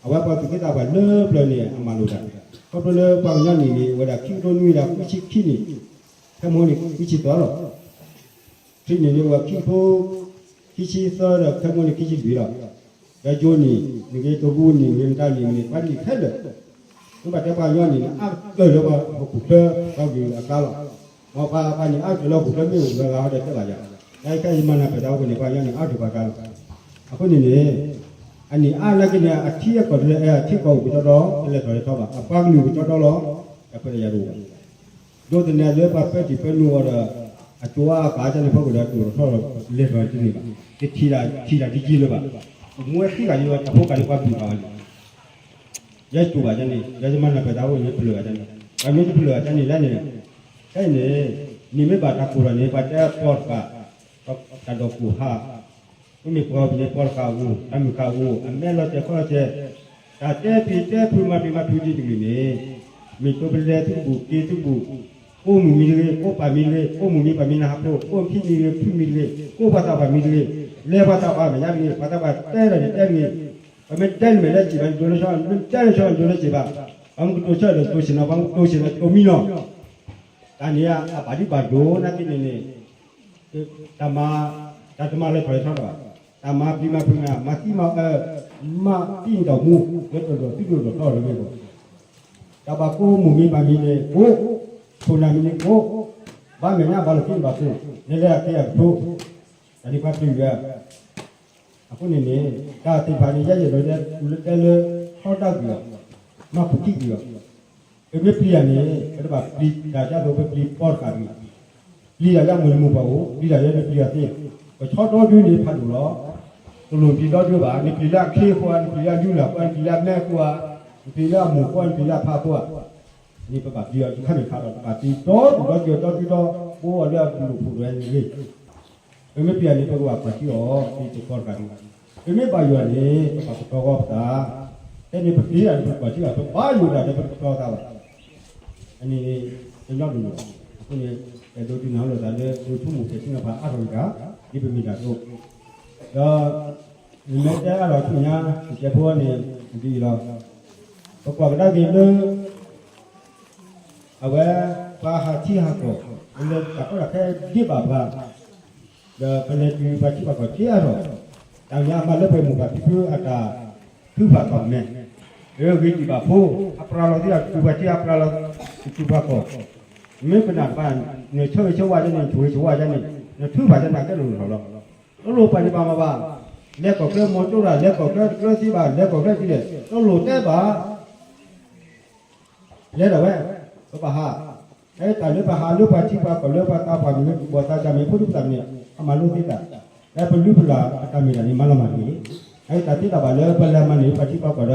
အဝဲပှၤသူၣ်က့သးပှၢ်လၢပျၢၤန့ၣ် အမၤလိာ်တၢ်, ခီဖျိလၢပှၤကညီနံၣ်န့ၣ် အိၣ်ဝဲဒၣ်ခံကထိနွံဒၣ်ခွံဆံခံနံၣ်, ခဲမိၢ်န့ၣ် ခွံဆံသၢလီၤ. ထံနံၣ်န့ၣ်အိၣ်ခံကထိ ခံဆံသၢဒီး ခဲမိၢ်န့ၣ် ခံဆံလွံၢ်လီၤ. ဒီးယိၤနံၣ်မ့ၢ်ဂ့ၤ တရူးနံၣ်မ့ၢ်ဂ့ၤ မတၤနံၣ်မ့ၢ်ဂ့ၤ ပှၤနံၣ်ခဲလၢာ်, မ့ၢ်ဘၣ်တဲပှၤကညီနံၣ်န့ၣ် အါကတၢၢ်လၢပှၤဟီၣ်ခိၣ်ချၢ ပှၤကလုာ်အကျါလီၤ. မ်ပှၤပှၤနံၣ်အါကတၢၢ်လၢဟီၣ်ခိၣ်ချၢမ့ၢ်အိၣ်ဂၤဂၤဟီဒီးတဲဘၣ်ယၤ တၢ်ခဲအံၤယမၤနၢ်ပၢၢ်သးအဃိန့ၣ် ပှၤကညီန့ၣ် အါဒိၣ်ပှၤကါလီၤ. အဃိန့ၣ်န့ၣ် အနံၣ်အါနာ်က့န့ၣ် အထံအကီၢ်တလၢအဲၣ် အထံကီၢ်အိၣ်ကတီဒီ တလဲၤထီၣ်လဲၤထီဘၣ်, အပှၤကလုာ်အိၣ်ကတီဒီလီၤ. တၢ်ခွဲးတၢ်ယာ်တအိၣ်ဘၣ်. ဒိးသန့ၤလၢပှၤပၢတံၢ်ပၢနူအီၤဒီး အကၠိအါအကါကန့ၣ် ဖီခိၣ်ဒီး တအိၣ်ထီၣ်လဲၤထီၣ်တန့ၢ်ဘၣ်. တထံၣ်တၢ်ထံၣ်တၢ်တယံၤလၢၤဘၣ်. ပမူဝဲသံဂၤယံၤလီၤ တၢ်ဖိကၢ်လၢပှၤဘုၣ်ဃာ်ဝဲန့ၣ် ယဲကၠိဘၣ်ကန့ၣ် ယဲယမၤနၢ်ပၢၢ်သးအဃိန့ၣ် ပျၢၤဘၣ်ကန့ၣ် ပှၤမ့ၢ်တပျၢၤဘၣ်ကန့ၣ်လဲၣ်န့ၣ် ခဲအံၤန့ၣ် နံၣ်မ့ၢ်ဘၣ်တၢ်ကိၢ်ထီၣ်န့ၣ် ပှၤတဲပီတကး တၢ်ဒိၣ်ကိၢ်ဟါ မ့မ့ၢ်ပှၤအီၤပန့ၣ် ပီတကးအိၣ် တၢ်မုၢ်ဃၢ်အိၣ် အမဲာ်လီၤတဲာ်ခီလီၤတဲာ် တၢ်တဲဖံးတဲဖုးမၤဖံးမၤဖုးဒ်တဂ့ၤန့ၣ် မ့ၢ်တိပလဲသုကဘူၣ်က့ၤသုကဘူၣ် ကိးမုၢ်မံၤတဂ့ၤ ကိးပၢ်မံၤတဂ့ၤ ကိးမုၢ်မံၤပၢ်မံၤနၢ်ဟးဖျိး ကိးဖံမံၤတဂ့ၤ ဖုမံၤတဂ့ၤ ကိးပှၤသးပှၢ်မံၤတဂ့ၤ လဲၤပှၤသးပှၢ်မဲာ်ညါတဂ့ၤ ပှၤသးပှၢ်တဲဒီးန့ၣ်တဲတဂ့ၤ ပမ့ၢ်တဲနမဲာ်လၢစံးဘၣ် နဒိးလၢဆီ မ့ၢ်တဲလၢဆီ နဒိးလၢစံးဘၣ် ပှၤမ့ၢ်ကတိၤဆၢဒီးတိၤဆ့ၣ်နီၤ ပှၤမ့ၢ်ကတိၤဆ့ၣ်နီၤ တိၤမံနီၤ တၢ်န့ၣ်အဘၣ်ဒံးဘၣ်ဒိနာ်က့န့ၣ်န့ၣ် တၢ်မၤ တၢ်တမၤလၢထီၣ်လဲၤထီဒီး တၢ်မၤပျံၤမၤဖုးနၤ မၤသံမၤအၢ မၤသံနတၢ်မူ လၢတၢ်ဒိၣ်ထီၣ်ဒိၣ်ထီၣ်လၢမ့ၢ်ဘၣ် တၢ်ဘၣ်ကိးမိၢ်မံၤပၢ်မံၤန့ၣ်ကိး ဖိနၢ်မံၤန့ၣ်ကိး ဘၣ်မဲာ်ညါဘၣ်လီၤသံဘၣ်ကိး နလဲၤအက့ၤအကထိ တၢ်န့ၣ်ပှၤပျံၤဝဲ အဃိန့ၣ်န့ၣ် တၢ်သ့ၣ်တဖၣ်န့ၣ် ယဲယဲၢ်ဒီးလၢတဲလၢ ထီဒါကွံာ်အီၤ မၤဖူးထံကွံာ်အီၤ ပမ့ၢ်ပျံၤတၢ်န့ၣ် ပတဘၣ်ပျံၤတၢ်ဒ်သိးပပျံၤပီတကးတဂ့ၤ ပျံၤတၢ်လၢအမိၢ်တမိၢ်ပှၢ်အိၣ် ပျံၤတၢ်လၢနပျံၤအီၤသ့ ပဆီဒီဒုန့ၣ်ဖးဒိၣ်လီၤ တလိၣ်ပျံၤဒီဒုဘၣ် နပျံၤလၢအခ့အဃိဧါ နပျံၤလၢအလုၢ်လၢ်အဃိဧါ နပျံၤလၢအမုၢ်အဃိဧါ နပျံၤလၢအဖါအဃိဧါ န့ၣ်ပဘၣ်ပျံၤအီၤတခါန့ၣ်ခါဒီး ပဘၣ်ပျံၤဒီဒုဒီဒုဒီ ဘိအီၤလၢအဘျုးအဖှိၣ်ဒီးန့ၣ် ပမ့ၢ်ပျံၤန့ၣ် ပကဘၣ်ကွၢ်ထံအီၤ ပတကီတကးဒံးဘၣ်. ပမ့ၢ်ဘၣ်ယွၤန့ၣ် ပဘၣ်ကတီၤဂီၤပသး, ဖဲန့ၣ်ပပျံၤတၢ်န့ၣ် ပကွၢ်ထံအီၤ ပဘၣ်ယွၤတၢ်ဒီးပတကတီၤသးဘၣ်. အန့ၣ် တညီဒိၣ်လီၤ. အဃိန့ၣ် အဲၣ်ဒိးဒုးနၢ်ဟူလိာ်သးလၢ ပဆိကမိၣ်ကဲထံနီၤဖးအါထီၣ်တဂၤ ဒ်ပမ့ၢ်တၢ်အသိး, ဒီး မ့ၢ်တဲအါထီၣ်ဆူညါ ကစဲးဖိန့ၣ် ဒ်အံၤလီၤ. ပကွၢ်ကဒါက့ၤလၢ အဝဲ ပှၤဟးထံဟးကီၢ် လၢတၢ်ကီတၢ်ခဲဒ်ဘၣ်ပှၤ, ဒီးပလဲၤတုၤပှၤထံပှၤကီၢ်က့ၤအါထီၣ်, တၢ်ညါအမၤလၢပှဲၤမိၢ်ပှၢ်ဖံဖုအတၢ်ထုကဖၣ်ကီၢ်မဲာ်, ဂ့ၤတုၤဘၣ်ဖိ, အပြးလီၤသ့ၣ်တဖၣ် တုၤပှၤထံအပြးလီၤ, တုၤပှၤကီၢ်, မ့ၢ်ပနာ်တဖၣ် နဆၢဂ့ၤဆၢဝါယဲန့ၣ် နဆိၣ်ဂ့ၤဆိၣ်ဝါယဲန့ၣ် နထုကဖၣ်ယဲန့ၣ် ကဲလိာ်ထီၣ်လီၤ. တလိၣ်ပှၤန့ၣ်ဘၣ်မၤဘၣ်, လဲၤကီၢ်ချၢမီၤကၠိရၣ် လဲၤကီၢ်ချၢတကျၢၤသ့ဘၣ် လဲၤကီၢ်ချၢဒ်လဲၣ် တလိၣ်တဲဘၣ် လဲၤဒၣ်ဝဲ, ပဘၣ်ဟး, တၢ်လၢပဟးလၢပှၤထံပှၤကီၢ်လၢပှၤသးပှၢ်မ့ၢ်ဂ့ၤ ပှၤသးစၢ်မ့ၢ်ဂ့ၤ ဖိဒံဖိသၣ်မ့ၢ်ဂ့ၤ အမၤလိသ့တၢ်, လၢပလုၢ်ပလၢ်အတၢ်မ့ၢ်တၢ်န့ၣ် မၤလီၤမၢ်တဂ့ၤ, တၢ်သ့တၢ်ဘၣ်လၢပလဲၤမၤန့ၢ်ပှၤထံပှၤကီၢ်ဒီး ပမဲာ်ပှၤ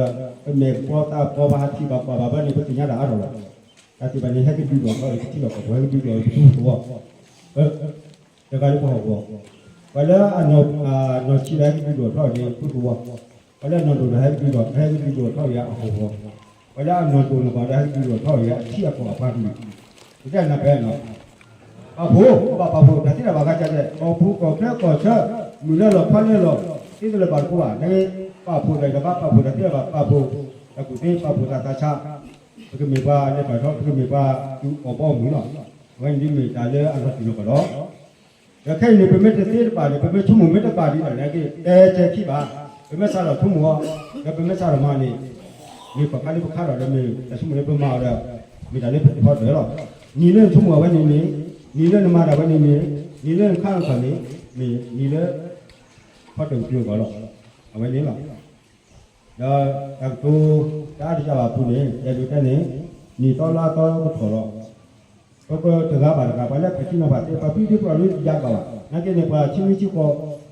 သးပှၢ်ပှၤဟးထံပှၤကီၢ်ဘၣ်ဘၣ်န့ၣ် ပသ့ၣ်ညါတၢ်အါထီၣ်လီၤ. တၢ်သ့ၣ်တဖၣ်န့ၣ် ဟဲကဒုးဒိၣ်ထီၣ် ပထံလီၢ်ကီၢ်ပူၤ ဟဲကဒုးဒိၣ်ထီၣ်ပထံပကီၢ် တဂၤလၢပဟီၣ်ကဝီၤ, ပှၤလၢအနီၢ်ဆံးဒီးဟဲကဒုးဒိၣ်ထီၣ်န့ၣ် ပုၢ်ကဝီၤ, ပှၤလၢအနီၢ်ဒိၣ်ဒီးဟဲကဒုးဒိၣ် ဟဲကဒုးဒိၣ်ထီၣ်ဝဲအဟီၣ်ကဝီၤ, ပှၤလၢအနီၢ်ဒိၣ်နီၢ်ဘၣ်ဒီး ဟဲကဒုးဒိၣ်ထီၣ်ဝဲအထံအကီၢ်အပှၤကလုာ်, ပတဲနၢ်ပၢၢ်နီၤ, ပာ်ဖှိၣ် ပဘၣ်ပာ်ဖှိၣ် တၢ်သ့တၢ်ဘၣ်ဂၤကဲး ကီၢ်ပူၤကီၢ်ချၢကီၢ်ဆၢ မုၢ်လၢလီၢ်ခွါလၢလီၢ် သ့တလၢၤဘၣ်တကိးဘၣ် နက့ ပာ်ဖှိၣ်ဒီးတဘၣ်ပာ်ဖှိၣ် တၢ်သ့တၢ်ဘၣ်ပာ်ဖှိၣ်, တၢ်ကူၣ်သ့ပာ်ဖှိၣ်တၢ်သးဆး, ပကမ့ၢ်ပှၤလဲၤထီၣ်ထီ ပကမ့ၢ်ပှၤသူၣ်အီၣ်ဘီအမုၢ်လီၤ. အဝဲန့ၣ်ဒ်မ့ၢ်တၢ်လၢအလီၤတံၢ်လီၤကီၢ်လီၤ. ဒီးခဲအံၤန့ၣ် ပမ့ၢ်တသ့တဘၣ်န့ၣ် ပမ့ၢ်ဆိကမိၣ်မ့ၢ်တဘၣ်ဒ်လဲၣ်န့ၣ် ကတဲဆဲးခံဘၣ်, ပမ့ၢ်စးထီၣ်ဆိကမိၣ်အီၤ, ဒီးပမ့ၢ်စးထီၣ်မၤန့ၣ်, မ့ၢ်ပခါလၢပခါထီၣ်ဒီးမ့ၢ်တၢ်ဆိကမိၣ်လၢပမၤအီၤဒီး, မ့ၢ်တၢ်လၢပခီတၢၢ်လီၤ. နံၤလၢနဆိကမိၣ်အဝဲန့ၣ်န့ၣ်, နံၤလၢနမၤတၢ်ဝဲန့ၣ်န့ၣ်, နံၤလၢနခါနခီၣ်န့ၣ်, မ့ၢ်နံၤလၢ ခီတၢၢ်ပတုာ်အဂီၢ်လီၤ. အဝဲန့ၣ်လီၤ. ဒီးတၢ်ကတိၤ တၢ်အါတက့ၢ်ဘၣ်အပူၤန့ၣ် ယအဲၣ်ဒိးတဲန့ၣ်, နံၣ်သီလါသီကထီၣ်လီၤ. ပကတဂၤဘၣ်တဂၤ ပှၤလၢဖံးထံနီၤဖးသ့ ပှၤဖံးထံပှၤလၢယၤဘၣ်ဘၣ် နာ်က့န့ၣ် ပှၤဆံနွံဆံဃိး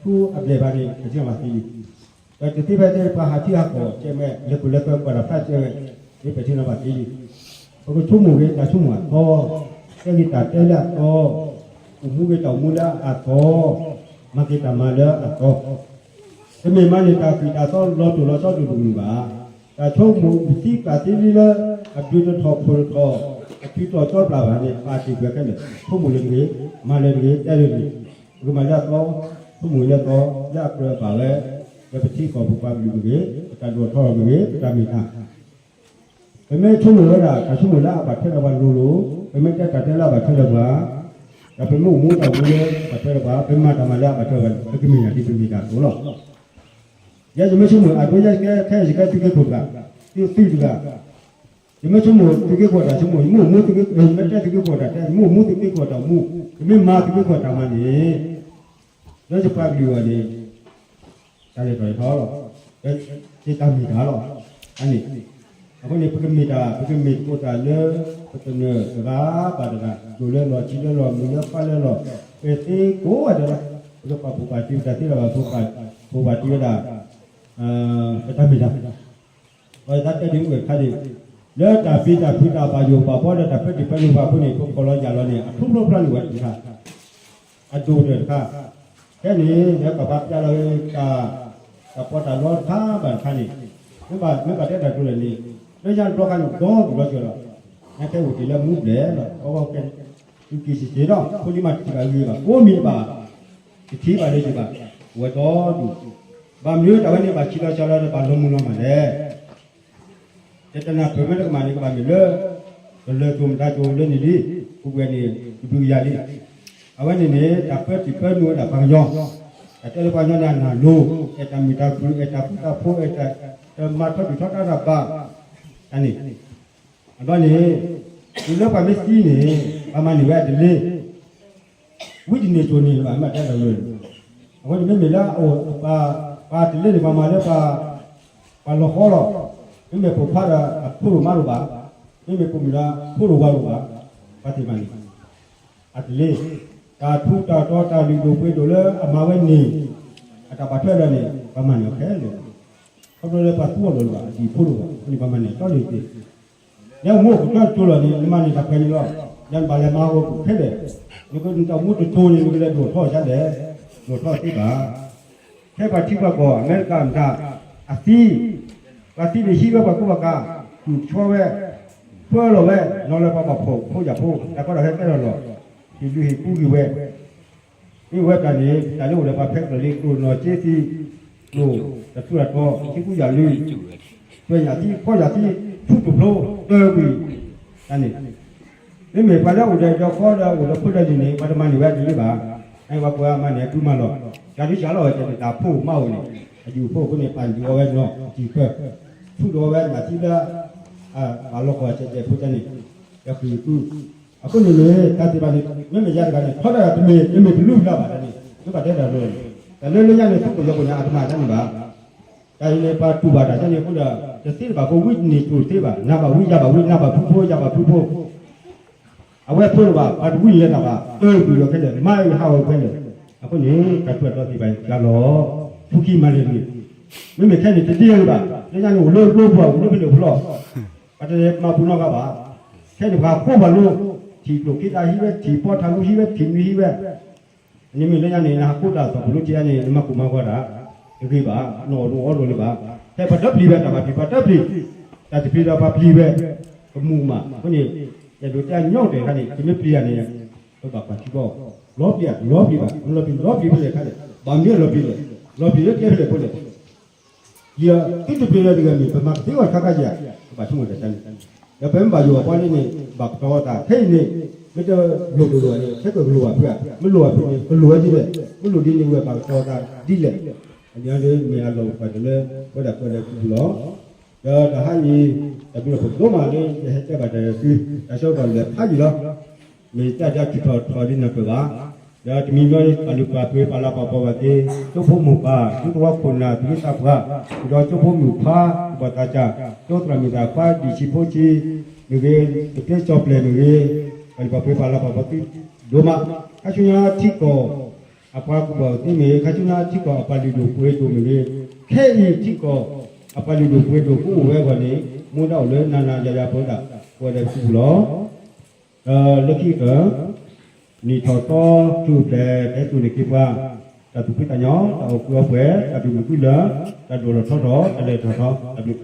ဆူအဘျဲၣ်ဘၣ်န့ၣ် ပထံနီၤဖးသ့လံ. ဒီးတသ့ဖဲသ့ ပှၤဟးထံဟးကီၢ်ကဲမဲာ် လဲၤခိၣ်လဲၤဃၢပှၤတၢ်ဖးကဲဝဲ မ့ၢ်ပထံနီၤဖးသ့လံ. ပကဆိကမိၣ်ဂ့ၤတၢ်ဆိကမိၣ်အသီ, တဲဂ့ၤတၢ်တဲလၢအသီ, အိၣ်မူဂ့ၤတၢ်အိၣ်မူလၢအသီ, မၤက့ၤတၢ်မၤလၢအသီ တမ့ၢ်မးန့ၣ်တၢ်ကွံာ်တၢ်သီလီၤတိၢ်လီၤဆီဒိၣ်တမုာ်ဘၣ်. တၢ်ဆိကမိၣ်သံပာ်သ့လံလၢ အဒုးတထီၣ်ဖှိၣ်တထီၣ် အထုးထီၣ်ကၠီပျၢ်ဘၣ်န့ၣ် ပာ်တ့ၢ်ကွံာ်ခဲလၢာ် ဆိကမိၣ်လၢတဂ့ၤ, မၤလၢတဂ့ၤ, တဲလၢတဂ့ၤ, ပကမၤလၢအသီ, ဆိကမိၣ်လၢအသီ လၢအကြၢးဘၣ်ဝဲ လၢပထံကီၢ်ပပှၤကလုာ်မ့ၢ်ဂ့ၤ, ပတၢ်ဒိၣ်ထီၣ်မ့ၢ်ဂ့ၤ, ပတၢ်မ့ၢ်တၢ် ပမ့ၢ်ဆိကမိၣ်ဝဲဒၣ် တၢ်ဆိကမိၣ်လၢအဘၣ်ထွဲဒီးပှၤလိၤလိၤ, ပမ့ၢ်တဲတၢ်တဲလၢအဘၣ်ထွဲဒီးပှၤ, ဒီးပမ့ၢ်အိၣ်မူတၢ်အိၣ်မူလၢအဘၣ်ထွဲဒီးပှၤ, ပမၤတၢ်မၤလၢအဘၣ်ထွဲဒီးပှၤန့ၣ် ပကမ့ၢ်တၢ်ဒ်ပမ့ၢ်တၢ်အသိးလီၤ. ယဲယမ့ၢ်ဆိကမိၣ် အဒိယဲကဲခဲအံၤယကဲသုးက့ခိၣ်တဂၤ, သုးတဂၤ, ယမ့ၢ်ဆိကမိၣ်သုးက့ခိၣ်တၢ်ဆိကမိၣ်, ယမ့ၢ်အိၣ်မူသုးက့, ယမ့ၢ်တဲသုးက့ခိၣ်တၢ်တဲ, ယမ့ၢ်အိၣ်မူသုးက့ခိၣ်တၢ်အိၣ်မူ, ယမ့ၢ်မၤသုးက့ခိၣ်တၢ်မၤန့ၣ် လၢယပှၤကလုာ်အဂီၢ်န့ၣ် တၢ်လဲၤထီၣ်လဲၤထီလီၤ, တၢ်မ့ၢ်တၢ်လီၤ, အန့ၣ်, အဃိန့ၣ် ပကမ့ၢ်တၢ် ပကမ့ၢ်သကိးတၢ်လၢ ပကနၢၤတဂၤဘၣ်တဂၤ ဒိၣ်လၢလီၢ် ဆံးလၢလီၢ် မုၢ်လၢခွါလၢလီၢ်, ပသ့ကိးဂၤဒဲးလီၤ, ပကပာ်ဖှိၣ်ပာ်တံၢ်ပတၢ်သ့လီၤဘၣ်, ပာ်ဖှိၣ်ပာ်တံၢ်ဝဲဒၣ် ပတၢ်မ့ၢ်တၢ် ပှၤသးတဲဒ်မုၢ်ဝဲၢ်ခါန့ၣ်, လၢတၢ်ပျံၤတၢ်ဖုးတၢ်ဘၣ်ယိၣ်ဘၣ်ဘီလၢတၢ်ပၢတံၢ်ပၢနုာ်ဘၣ်အဃိန့ၣ် ပဖီၣ်လီၤယာ်လီၤန့ၣ် အထူဖျိဖျါန့ၢ်ဝဲတခါ, အဒိၣ်တခါ, ခဲန့ၣ် လၢကပာ်ပျါလီၤတၢ်, တၢ်ပီးတၢ်လီတခါဘၣ်တခါန့ၣ်, မ့ၢ်ဘၣ်တဲတၢ်တိၤလဲၣ်န့ၣ်, လၢညါတဘျီခါန့ၣ် ဒီဒူၣ်ဒီထၢလီၤ, နကဲအိၣ်တ့ၢ်လၢမူဘျဲၣ်လီၤ, အဝဲကဲ သုက့ၤစ့ၢ်ကီးနီၤ ဖိလံၤမၤတထံၣ်ဘၣ်ဂ့ၤဘၣ် ကိးမံၤတဘၣ်, တထံၣ်ဘၣ်လၢယဘၣ်, ဝဲဒီဒူၣ်, ဘၣ်မနုၤတၢ်ဝဲန့ၣ် ဘၣ်ဆံးလီၤစှၤလီၤဒီး ဘၣ်လီၤမုၢ်လီၤမၢ်လဲၣ်. ယတနၢ်ပၢၢ်မ့ၢ်တကမၣ်န့ၣ် ကဘၣ်မ့ၢ်လၢ ကလၢၢ်တိၤမတၤတိၤလၢန့ၣ်လံ, ပူၤကွံာ်န့ၣ် တဘျုးကယၤလံ. အဝဲန့ၣ်န့ၣ် တၢ်ပၢတံၢ်ပၢနုာ်ဝဲဒၣ်ပှၤကညီ, တၢ်တဲလၢပှၤကညီန့ၣ် အနၢ်လိၤ, အဲၣ်တၢ်မုာ်တၢ်ခုၣ်, အဲၣ်တၢ်ဃူတၢ်ဖိး, အဲၣ်တၢ်မၤထီဒုၣ်ထီဒါတၢ်ဘၣ်, တၢ်န့ၣ် အဘျီန့ၣ် တုၤလၢပှၤမ့ၢ်သံန့ၣ် ပှၤမၤန့ၢ်ဝဲအတလ့, ဝံတန့ၢ်တိၢ်န့ၢ်ဘၣ် မ့ၢ်တဲတၢ်လၢ, အဃိန့ၣ် မ့မ့ၢ်လၢအအိၣ် ပှၤတလ့န့ၣ် ပှၤမၤလၢ ပှၤလီၤဃီလီၤ, မ့မ့ၢ်ပိာ်ခွါဒီးအဖိဒိၣ်မါဒိၣ်ဘၣ်, မ့မ့ၢ်ပိာ်မုၣ်ဒီးဖိဒိၣ်ဝၤဒိၣ်ဘၣ်, ပှၤသ့ၣ်မၤန့ၢ် အတလ့, တၢ်ထူးတၢ်တီၤ တၢ်လုၢ်ဒိၣ်ပှ့ၤဒိၣ်လၢအမၤဝဲန့ၣ်, အတၢ်ဘၣ်ထွဲလၢန့ၣ် ပှၤမၤန့ၢ်အီၤခဲလၢာ်, ခီဖျိလၢပှၤသူအီၤလီၤလၢၤဘၣ် အဒံၣ်ဖိဒိၣ်ဘၣ် အဃိန့ၣ် ပှၤမၤန့ၢ်အီၤတီလၢတ့ၢ်, နမ့ၢ်အိၣ်ကတီၢ်ကၠိလီၤန့ၣ် နမၤန့ၢ်တၢ်ပှဲၤန့ၣ်လီၤ, နဘၣ်လဲၤမၤဂီၤပူၤခဲလၢာ်, နကနတၢ်မူတတိၤန့ၣ် နကလဲၤဒိၣ်ထီၣ်ဒ်လဲၣ်, ဒိၣ်ထီၣ်သ့ဘၣ် ခဲပှၤထံပှၤကီၢ် အမဲရကၤမတၤ, အသံ, ပှၤသံန့ၣ်ဟံးဝဲပှၤကူပှၤကၤ, တူၢ်ဆီဝဲ, ဖၢလီၤဝဲ, နီၤလၢပှၤဘၣ်ဖှီၣ်ဖိယာ်ဖိ တၢ်ကီတၢ်ခဲကဲထီၣ်လီၤ, ဟံးဘျုးဟံးကူက့ၤဝဲ, မ့ၢ်ဝဲတၢ်န့ၣ် တၢ်လၢအိၣ်ဒီးပှၤဖဲကျၢၤလံ ကျိၣ်နီၢ်က့သံ, ကျိၣ်တၢ်ထူးတၢ်တီၤ ထံကူယာ်လံ, တွဲၢ်ညၣ်သံ ဖီယာ်သံ, ထူတဖျိ တၢကွံာ်, တၢ်န့ၣ် မ့မ့ၢ်ပှၤလၢအိၣ်ဒီးဒီဃီဒီးအိၣ်ဒီးဖိဒီးလံၤန့ၣ် ပှၤတမၤန့ၢ်ဝဲဒ်န့ၣ်ဘၣ်, အဝဲပှၤမၤန့ၢ်အပုၢ်မးလီၤ, တၢ်ဒုးစှၤလီၤဝဲတၢ်န့ၣ် တၢ်ဖိမါအိၣ်န့ၣ်, အယူၢ်ဖိအဃိန့ၣ် ပာ်လုၢ်အီၣ်ဝဲနီၤ တံၢ်ဃၢ, ထူဒီးအီၣ်ဝဲညၣ်သံလၢ ပှၤလီၤကီၢ်စဲးဒဲးဖိတၢ်န့ၣ်, ယဃုသူ, အဃိန့ၣ်န့ၣ် တၢ်သ့ၣ်တဖၣ်န့ၣ် မ့မ့ၢ်ယၤတဂၤန့ၣ် ထီဒါတမ့ၢ် တမ့ၢ်တလူလၢဘၣ်တၢ်န့ၣ် မ့ၢ်ဘၣ်တဲတၢ်လၢ, တၢ်လၢလၢညါန့ၣ် သုးခိၣ်လီၤခိၣ်န့ၣ် အတမၤတၢ်န့ၣ်ဘၣ်, တၢ်အံၤန့ၣ် ပှၤတူၢ်ဘၣ်တၢ်န့ၣ်အဃိဒီး တသ့တဘၣ်ဖိ ဝံတန့ၢ်တိၢ်တသ့ဘၣ်, နၤဘၣ်ဝံယၤဘၣ်ဝံ နၤဘၣ်ဖုဖိယၤဘၣ်ဖုဖိ အဝဲဖိလၢၤဘၣ် ပှၤတဝံန့ၣ်လၢနၤဘၣ် အၢကွံာ်လီၤခဲလၢာ် မၤအံၤဟးဂီၤခဲလၢာ်, အဃိန့ၣ် တၢ်ထူးတၢ်တီသ့ၣ်တဖၣ်န့ၣ် ကလီၤ, ဖူခံမၤန့ၢ်တဂ့ၤ, မ့မ့ၢ်ခဲန့ၣ် တဒ်အံၤဘၣ်, လၢညါန့ၣ် အိၣ်လၢကျိပူၤ အိၣ်လၢဖဲန့ၣ်ဖျီၣ်, ပှၤတလဲၤမၤပူၤနီတဂၤဘၣ်, ခဲန့ၣ်ပှၤဃိပှၤလိ, ထံၣ်ကျိၣ်က့တၢ်ဟံးဝဲ ထံၣ်ပီထးလူဟံးဝဲ ထံၣ်မနုၤဟံးဝဲ န့ၣ်မ့ၢ်လၢညါန့ၣ် နဟးဃိတၢ်သီၣ်ပူၤလၢထံၣ်န့ၣ် နမၤကိၢ်မၤဂီၤတၢ်, တဂ့ၤဘၣ်, နအီၣ်ဒိၣ်အီဒိၣ်လၢၤဘၣ်, ဖဲပှၤတပျံၤဝဲတၢ်ဘၣ်ပျံၤ ပှၤတပျံၤ, တၢ်တပျံၤဒီးပှၤပျံၤဝဲ, ကမူၣ်ကမၣ်, အဃိန့ၣ်, ယဒိးတဲညီကတၢၢ်တခါန့ၣ် ပမ့ၢ်ပျံၤတၢ်န့ၣ်, ပဘၣ်ကွၢ်ထံကီၢ်, လီၤပျံၤဧါ လီၤပျံၤဘၣ်, လီၤပျံၤ လီၤပျံၤဖဲလဲၣ်ခါလဲၣ်, ဘၣ်မနုၤလီၤပျံၤလဲၣ်, လီၤပျံၤလၢကျဲဖဲလဲၣ်ဖိလဲၣ် ယသုတပျံၤလၢတဂၤမ့ၢ် ပမၤကသ့အီၤတခါခါယၤ, ပဘၣ်ဆိကမိၣ်တၢ်န့ၣ်, ဒီးပမ့ၢ်ဘၣ်ယိၣ်အပှၤလံန့ၣ် ဘၣ်ကတီၤသး ခဲအံၤန့ၣ်, မ့ၢ်တလိၣ်တလိၣ်န့ၣ် ခဲကလိၣ်ဘၣ်ဖုးဧါ, မ့ၢ်လိၣ်ဘၣ်ဖုးန့ၣ် ကလိၣ်ဝဲဒ်လဲၣ်, မ့ၢ်လိၣ်ဒ်န့ၣ်ဝဲဘၣ်ကတီၤသးဒ်လဲၣ်, အန့ၣ်ဒ်မ့ၢ်အလီၢ်ပှၤတၢ်လၢ ပဝဲဒၣ်ပဝဲဒၣ်ပူၤလီၤ. ဒီးတဟါအံၤ တၢ်ဘျုးဒိၣ်မးလၢ ယဟဲတဲဘၣ်တၢ်စု တၢ်ဆၢကတီၢ်လၢဖးယံာ်လီၤ. မ့ၢ်တၢ်ဒၣ်ထုးထီၣ်ထီၣ်ဒ်နၢ်ပၢၢ်ဘၣ်, ဒီးတမံၤမံၤ ပာ်လုၢ်ပာ်ပှ့ၤပာ်လၤပာ်ပီၤဘၣ်က့ၤ ကၠိဖိမိၢ်ပၢ် ဒူသဝီခိၣ်နၢ် သုးဂ့ၤသးပှၢ်, ဒီးကၠိဖိမုၣ်ခွါ ကဘီၣ်သးစၢ် ကၠိသရၣ်မုၣ်သၣ်ခွါ ဒံၣ်ဆံးဖိဆံးမ့ၢ်ဂ့ၤ, ကသ့ကၠီပျဲၢ်မ့ၢ်ဂ့ၤ, ပာ်လုၢ်ပာ်ပှ့ၤပာ်လၤပာ်ပီၤသုဒိၣ်မး, ခါဆူညါထံကီၢ် အပှၤကူၣ်ဘၣ်ကူၣ်သ့မ့ၢ်ဂ့ၤ, ခါဆူညါထံကီၢ်အပှၤလုၢ်ဒိၣ်ပှ့ၤဒိၣ်မ့ၢ်ဂ့ၤ, ခဲအံၤထံကီၢ်အပှၤလုၢ်ဒိၣ်ပှ့ၤဒိၣ်ကအိၣ်ဝဲအဂီၢ်န့ၣ် မူဒါအိၣ်လၢနၤနၤယၤယၤပဝဲဒၣ် ပဝဲဒၣ်ပူၤလီၤ. ဒီးလၢခံကတၢၢ် နံၣ်ထီၣ်သီ ထူၣ်ဖျဲး ကဟဲစိာ်န့ၢ်က့ၤပှၤ တၢ်သူၣ်ဖှံသးညီ တၢ်အိၣ်ကုၢ်အီပှဲၤ တၢ်ဒိၣ်မုာ်ကုလၢ တၢ်ဒိၣ်လီၤထီထီၣ် တၢ်လဲၤထီၣ်ထီ တၢ်ဘျုး